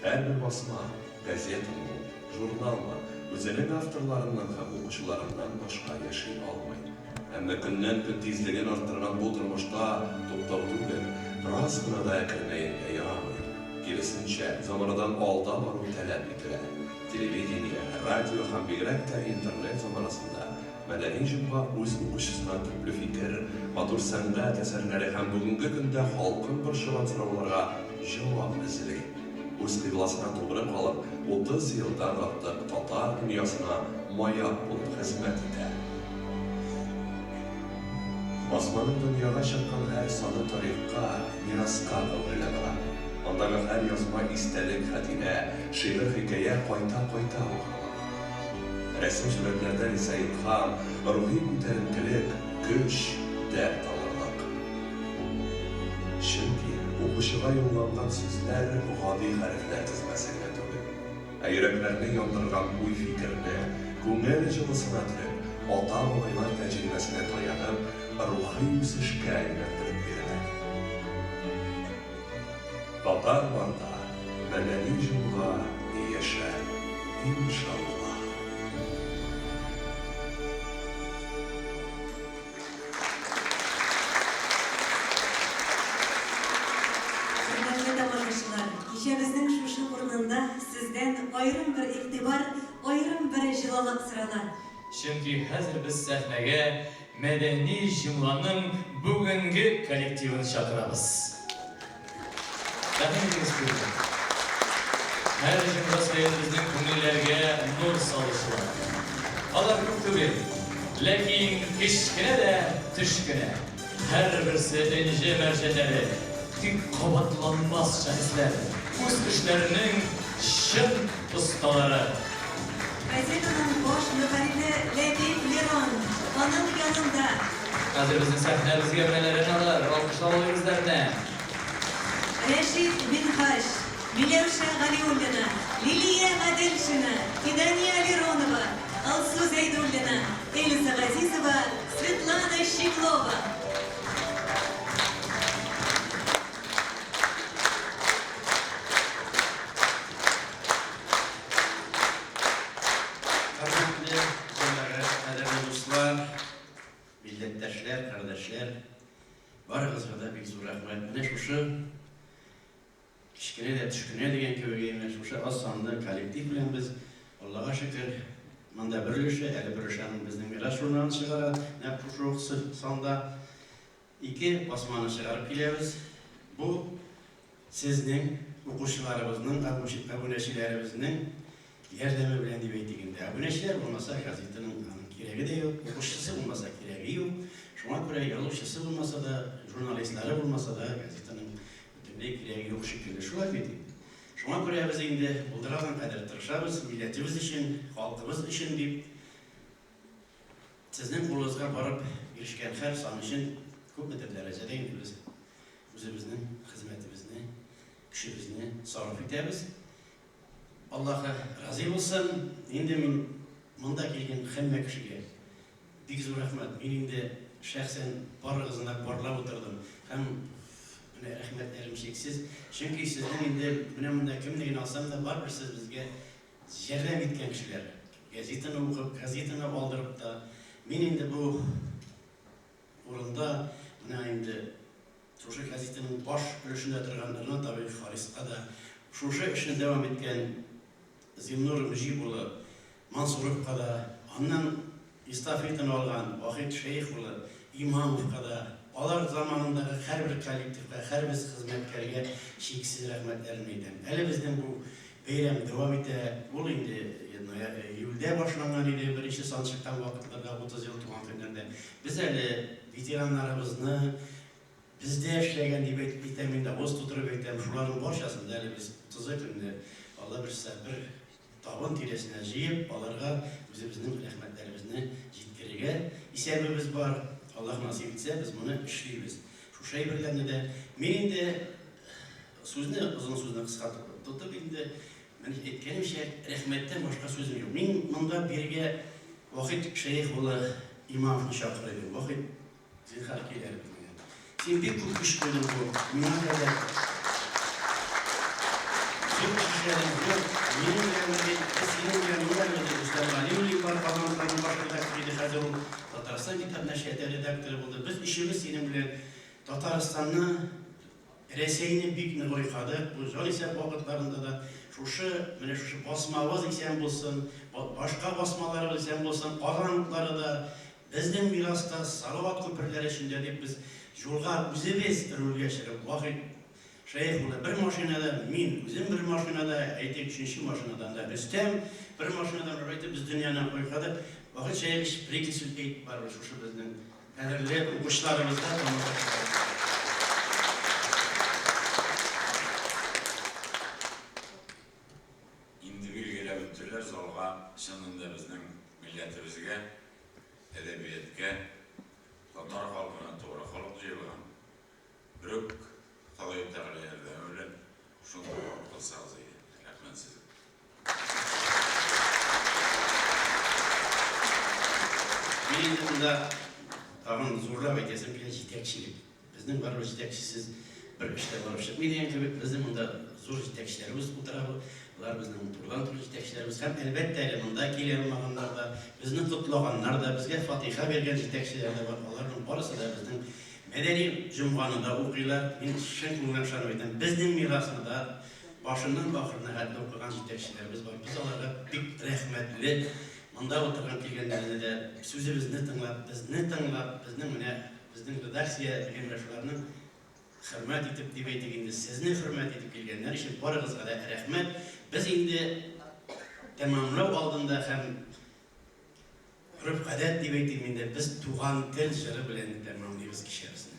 Һәрбер басма, газетамы ул, журналмы, үзенең авторларыннан һәм укучыларыннан башка яши алмый. Әмма көннән-көн тизлеген арттырган бу тормышта туктау түгел, бераз гына да әкренәергә ярамый. Киресенчә, заманадан алда бару таләп ителә. Телевидение, радио һәм бигрәк тә интернет заманасында Мәдәни җомга үз укучысына төпле фикер, матур сәнгать әсәрләре һәм бүгенге көндә халкын борчыган сорауларга җавап эзли. Үз кыйбласына тугры калып, 30 елдан артык татар дөньясына маяк булып хезмәт итә. Басманың дөньяга чыккан һәр саны тарихка, мираска әверелә бара. Андагы һәр язма истәлек-хатирә, шигырь-хикәя кайта-кайта укыла. Рәсем-сурәтләрдән исә илһам, рухи күтәренкелек, көч, дәрт алырлык. Чөнки укучыга юлланган сүзләр гади хәрефләр тезмәсе генә түгел, ә йөрәкләрне яндырган уй-фикерне, күңел җылысына төреп, ата-бабайлар тәҗрибәсенә таянып, рухи үсешкә юнәлдереп бирелә. Татар барда мәдәни җомга яшәр, иншаллаһ. Хөрмәтле тамашачылар, кичәбезнең шушы урынында сездән аерым бер игътибар, аерым бер җылылык сорала. Чөнки хәзер без сәхнәгә Мәдәни җомганың бүгенге коллективын чакырабыз. Рәхим итегез, түргә. Һәр җомга саен безнең күңелләргә нур салучылар. Алар күп түгел, ләкин кечкенә дә төш кенә. Һәрберсе энҗе мәрҗәннәре, тик кабатланмас шәхесләр, үз эшләренең чын осталары. Газетаның баш мөхәррире Ләбиб Лерон, аның янында. Хәзер безнең сәхнәбезгә менәләр алар, алкышлап алыйк үзләренә. Рәшит Минһаҗ, Миләүшә Галиуллина, Лилия Гаделшина, Фидания Леронова, Алсу Зәйдуллина, Эльза Газизова, Светлана Щеглова. Хөрмәтле җәмәгать, кадерле дуслар, милләттәшләр, кардәшләр, барыгызга да бик зур рәхмәт. Менә шушы кечкенә дә төшкенә дигән кебек, менә шушы аз санлы коллектив белән без, Аллага шөкер, монда бер өлеше, әле бер өлеше аның безнең Мирас журналын чыгара, нәкъ шушы ук санда. Ике басманы чыгарып киләбез. Бу сезнең укучыларыбызның, әбүнәчеләребезнең ярдәме белән дип әйтик инде. Әбүнәчеләр булмаса, газетаның аның кирәге дә юк, укучысы булмаса, кирәге юк. Шуңа күрә язучысы булмаса да, журналистлары булмаса да, газетаның бөтенләй кирәге юк шикелле. Шулай бит инде. Шуңа күрә без инде булдыра алган кадәр тырышабыз, милләтебез өчен, халкыбыз өчен дип. Сезнең кулыгызга барып ирешкән һәр сан өчен күпмедер дәрәҗәдә инде без үзебезнең хезмәтебезне, көчебезне сарыф итәбез. Аллаһы разый булсын. Инде мин монда килгән һәммә кешегә бик зур рәхмәт. Мин инде шәхсән барыгызны да барлап утырдым һәм менә рәхмәтләрем чиксез. Чөнки сезнең инде менә монда кемне генә алсам да, барыбер сез безгә Ярдәм иткән кешеләр, газетаны укып, газетаны алдырып та, мин инде бу урында менә инде шушы газетаның баш өлешендә торган Ренат абый Хариска да, шушы эшне дәвам иткән Зиннур Мөҗип улы Мансуровка да, аннан Эстафетаны алган Вахит Шәех улы Имамовка да, алар заманындагы һәрбер коллективка, һәрбер хезмәткәргә чиксез рәхмәтләремне әйтәм. Әле безнең бу бәйрәм дәвам итә. Ул инде июльдә башланган иде, беренче сан чыккан вакытларда, 30 ел туган көннәрдә. Без әле ветераннарыбызны, бездә эшләгән дип әйтәм инде, авыз тутырып әйтәм, шуларның барчасын да әле без 30 көнне, Алла бирса, бер табын тирәсенә җыеп, аларга үзебезнең рәхмәтләребезне җиткерергә исәбебез бар. Аллаһ насыйп итсә, без моны эшлибез. Шушы әйберләрне дә мин инде сүзне, озын сүзне кыска тотып инде, менә әйткәнемчә, рәхмәттән башка сүзем юк. Мин монда бирегә. Вахит Шәех улы Имамовны чакырыр идем. Вахит, зинһар кил әле безгә. Син бик күп көч куйдың бу миңа кадәр. Зур эш эшләдең, зур. Минем белән бергә, без синең белән монда бергә Рөстәм Галиуллин бар, Казан утларының баш редакторы иде, хәзер ул Татарстан китап нәшрияты редакторы булды. Без өчебез синең белән Татарстанны Рәсәйне бик нык айкадык, бу җанисәп вакытларында да шушы, менә шушы басмабыз исән булсын, башка басмаларыбыз исән булсын, Казан утлары да, безнең мирас та Салават күперләре эчендә дип без җулга үзебез рульгә чыгып, Вахит Шәех улы бер машинада, мин үзем бер машинада, әйтик, өченче машинадан да Рөстәм бер машинадан, шулай итеп без дөньяны айкадык. Вахит Шәехович, бер-ике сүз әйт барыбер шушы безнең Кадерле укучыларыбызга, тамашачыларыбызга. Инде билгеләп үттеләр, залга чыннан да безнең милләтебезгә, әдәбияткә, татар халкына тугры халык җыелган. Берүк Ходай Тәгалә ярдәме белән шуны дәвам кылсагыз иде. Рәхмәт сезгә. Мин инде монда тагын зурлап әйтәсем килә, җитәкчелек. Безнең барыбер җитәкчесез бер эш тә барып чыкмый дигән кебек, безнең монда зур җитәкчеләребез утыра, алар безнең турыдан-туры җитәкчеләребез һәм, әлбәттә, әле монда килә алмаганнар да, безне котлаганнар да, безгә фатыйха биргән җитәкчеләр дә бар, аларның барысы да безнең Мәдәни җомганы да укыйлар, мин чын күңелдән ышанып әйтәм, безнең мирасны да Башыннан ахырына хәтле укыган җитәкчеләребез бар. Без аларга бик рәхмәтле. Монда утырган килгәннәрне дә сүзебезне тыңлап, безне тыңлап, безнең менә безнең редакция дигән менә шуларның хөрмәт итеп дип әйтик инде, сезне хөрмәт итеп килгәннәр өчен барыгызга да рәхмәт. Без инде тәмамлау алдында һәм гореф-гадәт дип әйтим инде, без Туган тел җыры белән тәмамлыйбыз кичәбезне.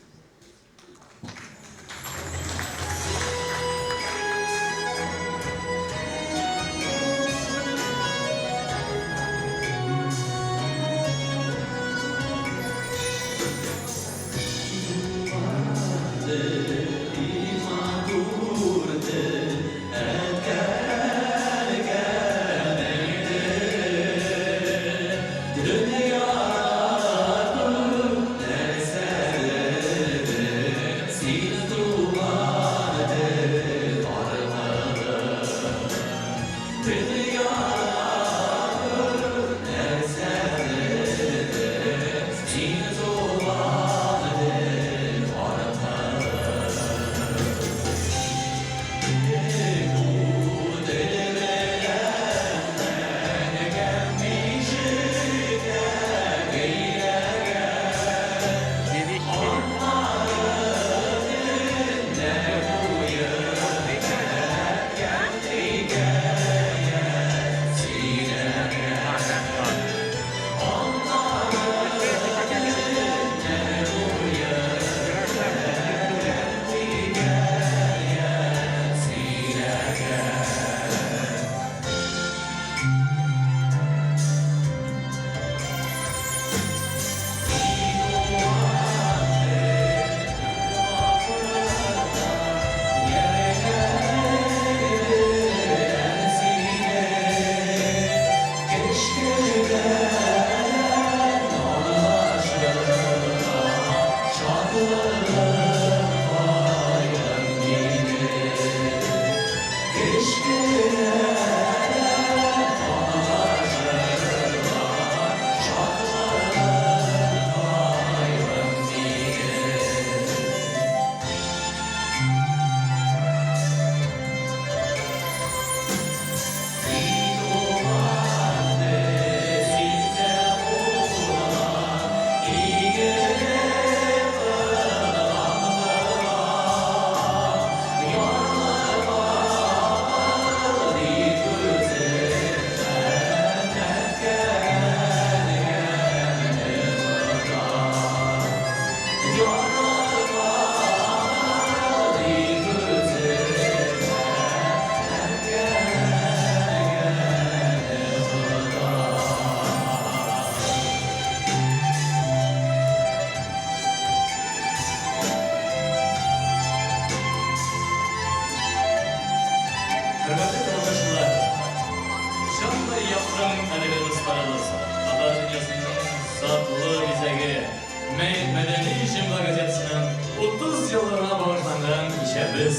Кичәбез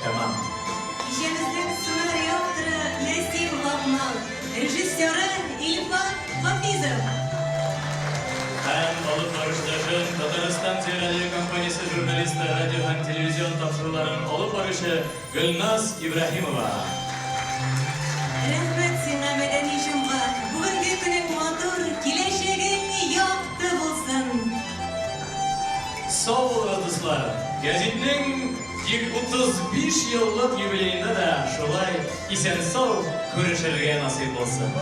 тәмам. Кичәбезнең сценарий авторы Нәсим Акмал, режиссеры Илфак Хафизов. Һәм алып баручылашын Татарстан телерадиокомпаниясе журналисты, радио һәм телевизион тапшыруларын алып баручы Гөлназ Ибраһимова. Рәхмәт сиңа, Мәдәни җомга! Бүгенге көнең матур, киләчәгең якты булсын! Сау булыгыз, дуслар! Гәзитнең 35 еллык юбилеенда да шулай исән-сау күрешергә насыйп булсын!